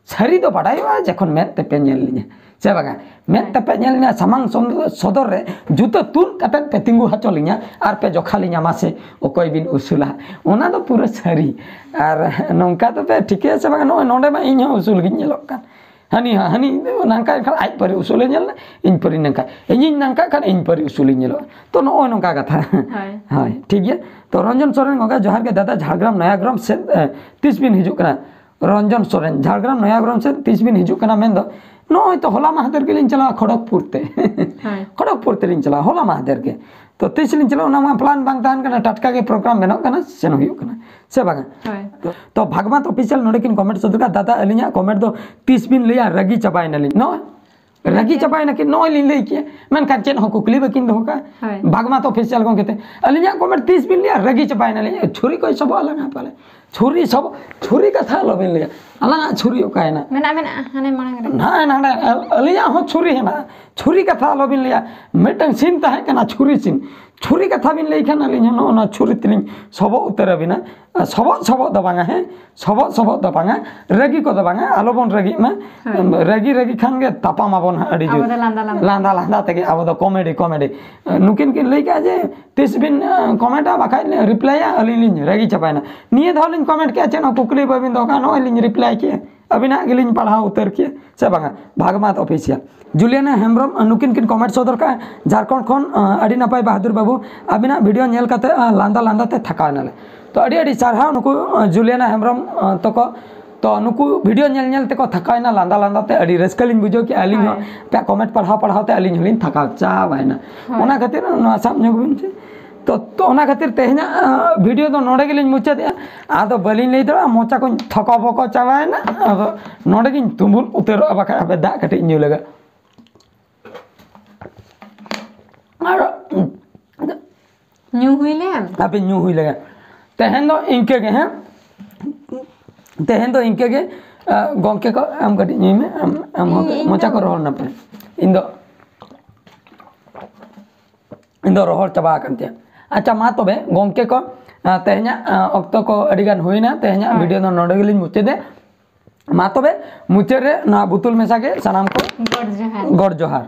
ᱥᱟᱹᱨᱤ ᱫᱚ ᱵᱟᱰᱟᱭᱚᱜᱼᱟ ᱡᱚᱠᱷᱚᱱ ᱢᱮᱫ ᱛᱮᱯᱮ ᱧᱮᱞ ᱞᱤᱧᱟ, ᱥᱮ ᱵᱟᱝᱟ? ᱢᱮᱫ ᱛᱮᱯᱮ ᱧᱮᱞ ᱞᱤᱧᱟ, ᱥᱟᱢᱟᱝ ᱥᱚᱢ-, ᱥᱚᱫᱚᱨ ᱨᱮ ᱡᱩᱛᱟᱹ ᱛᱩᱫ ᱠᱟᱛᱮᱫ ᱯᱮ ᱛᱤᱸᱜᱩ ᱦᱚᱪᱚ ᱞᱤᱧᱟ ᱟᱨ ᱯᱮ ᱡᱚᱠᱷᱟ ᱞᱤᱧᱟ, ᱢᱟᱥᱮ ᱚᱠᱚᱭ ᱵᱤᱱ ᱩᱥᱩᱞᱟ? ᱚᱱᱟ ᱫᱚ ᱯᱩᱨᱟᱹ ᱥᱟᱹᱨᱤ᱾ ᱟᱨ ᱱᱚᱝᱠᱟ ᱫᱚᱯᱮ ᱴᱷᱤᱠᱟᱹᱭᱟ ᱥᱮ ᱵᱟᱝᱟ? ᱱᱚᱜᱼᱚᱭ ᱱᱚᱰᱮ ᱢᱟ ᱤᱧ ᱦᱚᱸ ᱩᱥᱩᱞ ᱜᱤᱧ ᱧᱮᱞᱚᱜ ᱠᱟᱱ᱾ ᱦᱟᱹᱱᱤ ᱦᱚᱸ, ᱦᱟᱹᱱᱤ ᱱᱟᱝᱠᱟ ᱮᱱᱠᱷᱟᱱ ᱟᱡ ᱯᱟᱹᱨᱤ ᱩᱥᱩᱞᱮ ᱧᱮᱞ ᱮᱱᱟ, ᱤᱧ ᱯᱟᱹᱨᱤ ᱱᱟᱝᱠᱟ᱾ ᱤᱧᱤᱧ ᱱᱟᱝᱠᱟ ᱠᱷᱟᱱ ᱤᱧ ᱯᱟᱹᱨᱤ ᱩᱥᱩᱞᱤᱧ ᱧᱮᱞᱚᱜᱼᱟ᱾ ᱛᱚ ᱱᱚᱜᱼᱚᱭ ᱱᱚᱝᱠᱟ ᱠᱟᱛᱷᱟ᱾ ᱦᱳᱭ᱾ ᱦᱳᱭ, ᱴᱷᱤᱠ ᱜᱮᱭᱟ᱾ ᱛᱚ ᱨᱚᱧᱡᱚᱱ ᱥᱚᱨᱮᱱ ᱜᱚᱝᱠᱮ ᱡᱚᱦᱟᱨ ᱜᱮ ᱫᱟᱫᱟ, ᱡᱷᱟᱲᱜᱨᱟᱢ ᱱᱚᱭᱟᱜᱨᱟᱢ ᱥᱮᱫ, ᱮ, ᱛᱤᱥ ᱵᱤᱱ ᱦᱤᱡᱩᱜ ᱠᱟᱱᱟ? ᱨᱚᱧᱡᱚᱱ ᱥᱚᱨᱮᱱ, ᱡᱷᱟᱲᱜᱨᱟᱢ ᱱᱚᱭᱟᱜᱨᱟᱢ ᱥᱮᱫ ᱛᱤᱥ ᱵᱤᱱ ᱦᱤᱡᱩᱜ ᱠᱟᱱᱟ? ᱢᱮᱱᱫᱚ ᱱᱚᱜᱼᱚᱭ ᱛᱚ ᱦᱚᱞᱟ ᱢᱟᱦᱫᱮᱨ ᱜᱮᱞᱤᱧ ᱪᱟᱞᱟᱣᱟ ᱠᱷᱚᱲᱚᱜᱽᱯᱩᱨ ᱛᱮ᱾ ᱦᱳᱭ᱾ ᱠᱷᱚᱲᱚᱜᱽᱯᱩᱨ ᱛᱮᱞᱤᱧ ᱪᱟᱞᱟᱣᱟ ᱦᱚᱞᱟ ᱢᱟᱦᱫᱮᱨ ᱜᱮ᱾ ᱛᱚ ᱛᱤᱥ ᱞᱤᱧ ᱪᱟᱞᱟᱜᱼᱟ ᱚᱱᱟ ᱢᱟ ᱯᱞᱟᱱ ᱵᱟᱝ ᱛᱟᱦᱮᱱ ᱠᱟᱱᱟ, ᱴᱟᱴᱠᱟ ᱜᱮ ᱯᱨᱳᱜᱨᱟᱢ ᱵᱮᱱᱟᱜ ᱠᱟᱱᱟ, ᱥᱮᱱ ᱦᱩᱭᱩᱜ ᱠᱟᱱᱟ, ᱥᱮ ᱵᱟᱝᱟ? ᱦᱳᱭ᱾ ᱛᱚ, ᱛᱚ ᱵᱷᱟᱜᱽᱢᱟᱛ ᱚᱯᱷᱤᱥᱤᱭᱟᱞ ᱱᱚᱰᱮ ᱠᱤᱱ ᱠᱚᱢᱮᱱᱴ ᱥᱚᱫᱚᱨ ᱠᱟᱜᱼᱟ, "ᱫᱟᱫᱟ ᱟᱹᱞᱤᱧᱟᱜ ᱠᱚᱢᱮᱱᱴ ᱫᱚ ᱛᱤᱥ ᱵᱤᱱ ᱞᱟᱹᱭᱟ ᱨᱟᱹᱜᱤ ᱪᱟᱵᱟᱭᱮᱱᱟᱞᱤᱧ?" ᱱᱚᱜᱼᱚᱭ ᱨᱟᱹᱜᱤ ᱪᱟᱵᱟᱭᱮᱱᱟ ᱠᱤᱱ, ᱱᱚᱜᱼᱚᱭ ᱞᱤᱧ ᱞᱟᱹᱭ ᱠᱮᱜᱼᱟ, ᱢᱮᱱᱠᱷᱟᱱ ᱪᱮᱫ ᱦᱚᱸ ᱠᱩᱠᱞᱤ ᱵᱟᱹᱠᱤᱱ ᱫᱚᱦᱚ ᱠᱟᱜᱼᱟ᱾ ᱦᱳᱭ᱾ ᱵᱷᱟᱜᱽᱢᱟᱛ ᱚᱯᱷᱤᱥᱤᱭᱟᱞ ᱜᱚᱢᱠᱮ ᱛᱮ, "ᱟᱹᱞᱤᱧᱟᱜ ᱠᱚᱢᱮᱱᱴ ᱛᱤᱥ ᱵᱤᱱ ᱞᱟᱹᱭᱟ ᱨᱟᱹᱜᱤ ᱪᱟᱵᱟᱭᱮᱱᱟᱞᱤᱧ?" ᱮ, ᱪᱷᱩᱨᱤ ᱠᱚᱭ ᱥᱚᱵᱚᱜ ᱟᱞᱟᱝᱟ ᱯᱟᱞᱮ᱾ ᱪᱷᱩᱨᱤ ᱥᱚᱵ, ᱪᱷᱩᱨᱤ ᱠᱟᱛᱷᱟ ᱟᱞᱚᱵᱤᱱ ᱞᱟᱹᱭᱟ᱾ ᱟᱞᱟᱝᱟᱜ ᱪᱷᱩᱨᱤ ᱚᱠᱟᱭᱮᱱᱟ? ᱢᱮᱱᱟᱜᱼᱟ, ᱢᱮᱱᱟᱜᱼᱟ, ᱦᱟᱱᱮ ᱢᱟᱲᱟᱝ ᱨᱮ᱾ ᱱᱟᱦᱟᱜ ᱱᱟᱰᱮ ᱟᱹᱞᱤᱧᱟᱜ ᱦᱚᱸ ᱪᱷᱩᱨᱤ ᱦᱮᱱᱟᱜᱼᱟ᱾ ᱪᱷᱩᱨᱤ ᱠᱟᱛᱷᱟ ᱟᱞᱚᱵᱤᱱ ᱞᱟᱹᱭᱟ᱾ ᱢᱤᱫᱴᱟᱝ ᱥᱤᱱ ᱛᱟᱦᱮᱸ ᱠᱟᱱᱟ, ᱪᱷᱩᱨᱤ ᱥᱤᱱ᱾ ᱪᱷᱩᱨᱤ ᱠᱟᱛᱷᱟ ᱵᱤᱱ ᱞᱟᱹᱭ ᱠᱷᱟᱱ ᱟᱹᱞᱤᱧ ᱦᱚᱸ ᱱᱚᱜᱼᱚ ᱱᱚᱣᱟ ᱪᱷᱩᱨᱤ ᱛᱮᱞᱤᱧ ᱥᱚᱵᱚᱜ ᱩᱛᱟᱹᱨ ᱟᱹᱵᱤᱱᱟ᱾ ᱟᱨ ᱥᱚᱵᱚᱜ ᱥᱚᱵᱚᱜ ᱫᱚ ᱵᱟᱝᱟ, ᱦᱮᱸ, ᱥᱚᱵᱚᱜ ᱥᱚᱵᱚᱜ ᱫᱚ ᱵᱟᱝᱟ, ᱨᱟᱹᱜᱤ ᱠᱚᱫᱚ ᱵᱟᱝᱟ, ᱟᱞᱚᱵᱚᱱ ᱨᱟᱹᱜᱤᱜ ᱢᱟ᱾ ᱦᱳᱭ᱾ ᱨᱟᱹᱜᱤ ᱨᱟᱹᱜᱤ ᱠᱷᱟᱱ ᱜᱮ ᱛᱟᱯᱟᱢ ᱟᱵᱚᱱ ᱦᱟᱸᱜ ᱟᱹᱰᱤ ᱡᱳᱨ᱾ ᱟᱵᱚ ᱫᱚ ᱞᱟᱸᱫᱟ ᱞᱟᱸᱫᱟ᱾ ᱞᱟᱸᱫᱟ ᱞᱟᱸᱫᱟ ᱛᱮᱜᱮ ᱟᱵᱚ ᱫᱚ ᱠᱚᱢᱮᱰᱤ ᱠᱚᱢᱮᱰᱤ᱾ ᱱᱩᱠᱤᱱ ᱠᱤᱱ ᱞᱟᱹᱭ ᱠᱮᱜᱼᱟ ᱡᱮ ᱛᱤᱥ ᱵᱤᱱ ᱠᱚᱢᱮᱱᱴᱟ, ᱵᱟᱠᱷᱟᱡ ᱨᱤᱯᱞᱟᱭᱟ, ᱟᱹᱞᱤᱧ ᱞᱤᱧ ᱨᱟᱹᱜᱤ ᱪᱟᱵᱟᱭᱮᱱᱟ᱾ ᱱᱤᱭᱟᱹ ᱫᱷᱟᱣ ᱞᱤᱧ ᱠᱚᱢᱮᱱᱴ ᱠᱮᱜᱼᱟ, ᱪᱮᱫ ᱦᱚᱸ ᱠᱩᱠᱞᱤ ᱵᱟᱹᱵᱤᱱ ᱫᱚᱦᱚ ᱠᱟᱜᱼᱟ, ᱱᱚᱜᱼᱚᱭ ᱞᱤᱧ ᱨᱤᱯᱞᱟᱭ ᱠᱮᱜᱼᱟ, ᱟᱹᱵᱤᱱᱟᱜ ᱜᱮᱞᱤᱧ ᱯᱟᱲᱦᱟᱣ ᱩᱛᱟᱹᱨ ᱠᱮᱜᱼᱟ, ᱥᱮ ᱵᱟᱝᱟ? ᱵᱷᱟᱜᱽᱢᱟᱛ ᱚᱯᱷᱤᱥᱤᱭᱟᱞ᱾ ᱡᱩᱞᱤᱭᱟᱱᱟ ᱦᱮᱢᱵᱨᱚᱢ, ᱱᱩᱠᱤᱱ ᱠᱤᱱ ᱠᱚᱢᱮᱱᱴ ᱥᱚᱫᱚᱨ ᱠᱟᱜᱼᱟ ᱡᱷᱟᱲᱠᱷᱚᱸᱰ ᱠᱷᱚᱱ, ᱟᱹᱰᱤ ᱱᱟᱯᱟᱭ ᱵᱟᱦᱟᱫᱩᱨ ᱵᱟᱹᱵᱩ, ᱟᱹᱵᱤᱱᱟᱜ ᱵᱷᱤᱰᱤᱭᱳ ᱧᱮᱞ ᱠᱟᱛᱮ ᱞᱟᱸᱫᱟ ᱞᱟᱸᱫᱟ ᱛᱮ ᱛᱷᱟᱠᱟᱣ ᱮᱱᱟᱞᱮ᱾ ᱛᱚ ᱟᱹᱰᱤ ᱟᱹᱰᱤ ᱥᱟᱨᱦᱟᱣ ᱱᱩᱠᱩ ᱡᱩᱞᱤᱭᱟᱱᱟ ᱦᱮᱢᱵᱨᱚᱢ ᱛᱟᱠᱚ᱾ ᱛᱚ ᱱᱩᱠᱩ ᱵᱷᱤᱰᱤᱭᱳ ᱧᱮᱞ ᱧᱮᱞ ᱛᱮᱠᱚ ᱛᱷᱟᱠᱟᱣ ᱮᱱᱟ, ᱞᱟᱸᱫᱟ ᱞᱟᱸᱫᱟ ᱛᱮ ᱟᱹᱰᱤ ᱨᱟᱹᱥᱠᱟᱹ ᱞᱤᱧ ᱵᱩᱡᱷᱟᱹᱣ ᱠᱮᱜᱼᱟ᱾ ᱟᱹᱞᱤᱧ ᱦᱚᱸ ᱦᱳᱭ᱾ ᱟᱯᱮᱭᱟᱜ ᱠᱚᱢᱮᱱᱴ ᱯᱟᱲᱦᱟᱣ ᱯᱟᱲᱦᱟᱣ ᱛᱮ ᱟᱹᱞᱤᱧ ᱦᱚᱸᱞᱤᱧ ᱛᱷᱟᱠᱟᱣ ᱪᱟᱵᱟᱭᱮᱱᱟ᱾ ᱦᱳᱭ᱾ ᱚᱱᱟ ᱠᱷᱟᱹᱛᱤᱨ ᱱᱚᱣᱟ ᱥᱟᱵ ᱧᱚᱜ ᱵᱤᱱ ᱪᱮ᱾ ᱛᱚ, ᱛᱚ ᱚᱱᱟ ᱠᱷᱟᱹᱛᱤᱨ ᱛᱮᱦᱮᱧᱟᱜ ᱵᱷᱤᱰᱤᱭᱳ ᱫᱚ ᱱᱚᱰᱮ ᱜᱮᱞᱤᱧ ᱢᱩᱪᱟᱹᱫᱮᱜᱼᱟ᱾ ᱟᱫᱚ ᱵᱟᱹᱞᱤᱧ ᱞᱟᱹᱭ ᱫᱟᱲᱮᱭᱟᱜᱼᱟ, ᱢᱚᱪᱟ ᱠᱚᱧ ᱛᱷᱚᱠᱚ ᱵᱚᱠᱚ ᱪᱟᱵᱟᱭᱮᱱᱟ᱾ ᱟᱫᱚ ᱱᱚᱰᱮ ᱜᱤᱧ ᱛᱩᱢᱵᱩᱞ ᱩᱛᱟᱹᱨᱚᱜᱼᱟ, ᱵᱟᱠᱷᱟᱡ ᱦᱟᱯᱮ ᱫᱟᱜ ᱠᱟᱹᱴᱤᱡ ᱧᱩ ᱞᱮᱜᱟ᱾ ᱟᱨ ᱧᱩ ᱦᱩᱭ ᱞᱮᱱ᱾ ᱦᱟᱯᱮ ᱧᱩ ᱦᱩᱭ ᱞᱮᱜᱮ᱾ ᱛᱮᱦᱮᱧ ᱫᱚ ᱤᱱᱠᱟᱹ ᱜᱮ, ᱦᱮᱸ, ᱛᱮᱦᱮᱧ ᱫᱚ ᱤᱱᱠᱟᱹ ᱜᱮ᱾ ᱜᱚᱝᱠᱮ ᱠᱚ, ᱟᱢ ᱠᱟᱹᱴᱤᱡ ᱧᱩᱭ ᱢᱮ, ᱟᱢ ᱟᱢ ᱦᱚᱸ ᱤᱧ, ᱤᱧ ᱢᱚᱪᱟ ᱫᱚ ᱠᱚ ᱨᱚᱦᱚᱲ ᱱᱟᱯᱟᱭ᱾ ᱤᱧ ᱫᱚ ᱤᱧ ᱫᱚ ᱨᱚᱦᱚᱲ ᱪᱟᱵᱟ ᱟᱠᱟᱱ ᱛᱤᱧᱟᱹ᱾ ᱟᱪᱪᱷᱟ, ᱢᱟ ᱛᱚᱵᱮ ᱜᱚᱝᱠᱮ ᱠᱚ, ᱛᱮᱦᱮᱧᱟᱜ ᱚᱠᱛᱚ ᱠᱚ ᱟᱹᱰᱤ ᱜᱟᱱ ᱦᱩᱭᱱᱟ᱾ ᱛᱮᱦᱮᱧᱟᱜ ᱦᱳᱭ᱾ ᱵᱷᱤᱰᱤᱭᱳ ᱫᱚ ᱱᱚᱰᱮ ᱜᱮᱞᱤᱧ ᱢᱩᱪᱟᱹᱫᱮ᱾ ᱢᱟ ᱛᱚᱵᱮ ᱢᱩᱪᱟᱹᱫ ᱨᱮ ᱱᱚᱣᱟ ᱵᱩᱛᱩᱞ ᱢᱮᱥᱟ ᱜᱮ ᱥᱟᱱᱟᱢ ᱠᱚ ᱜᱚᱰ ᱡᱚᱦᱟᱨ᱾ ᱜᱚᱰ ᱡᱚᱦᱟᱨ᱾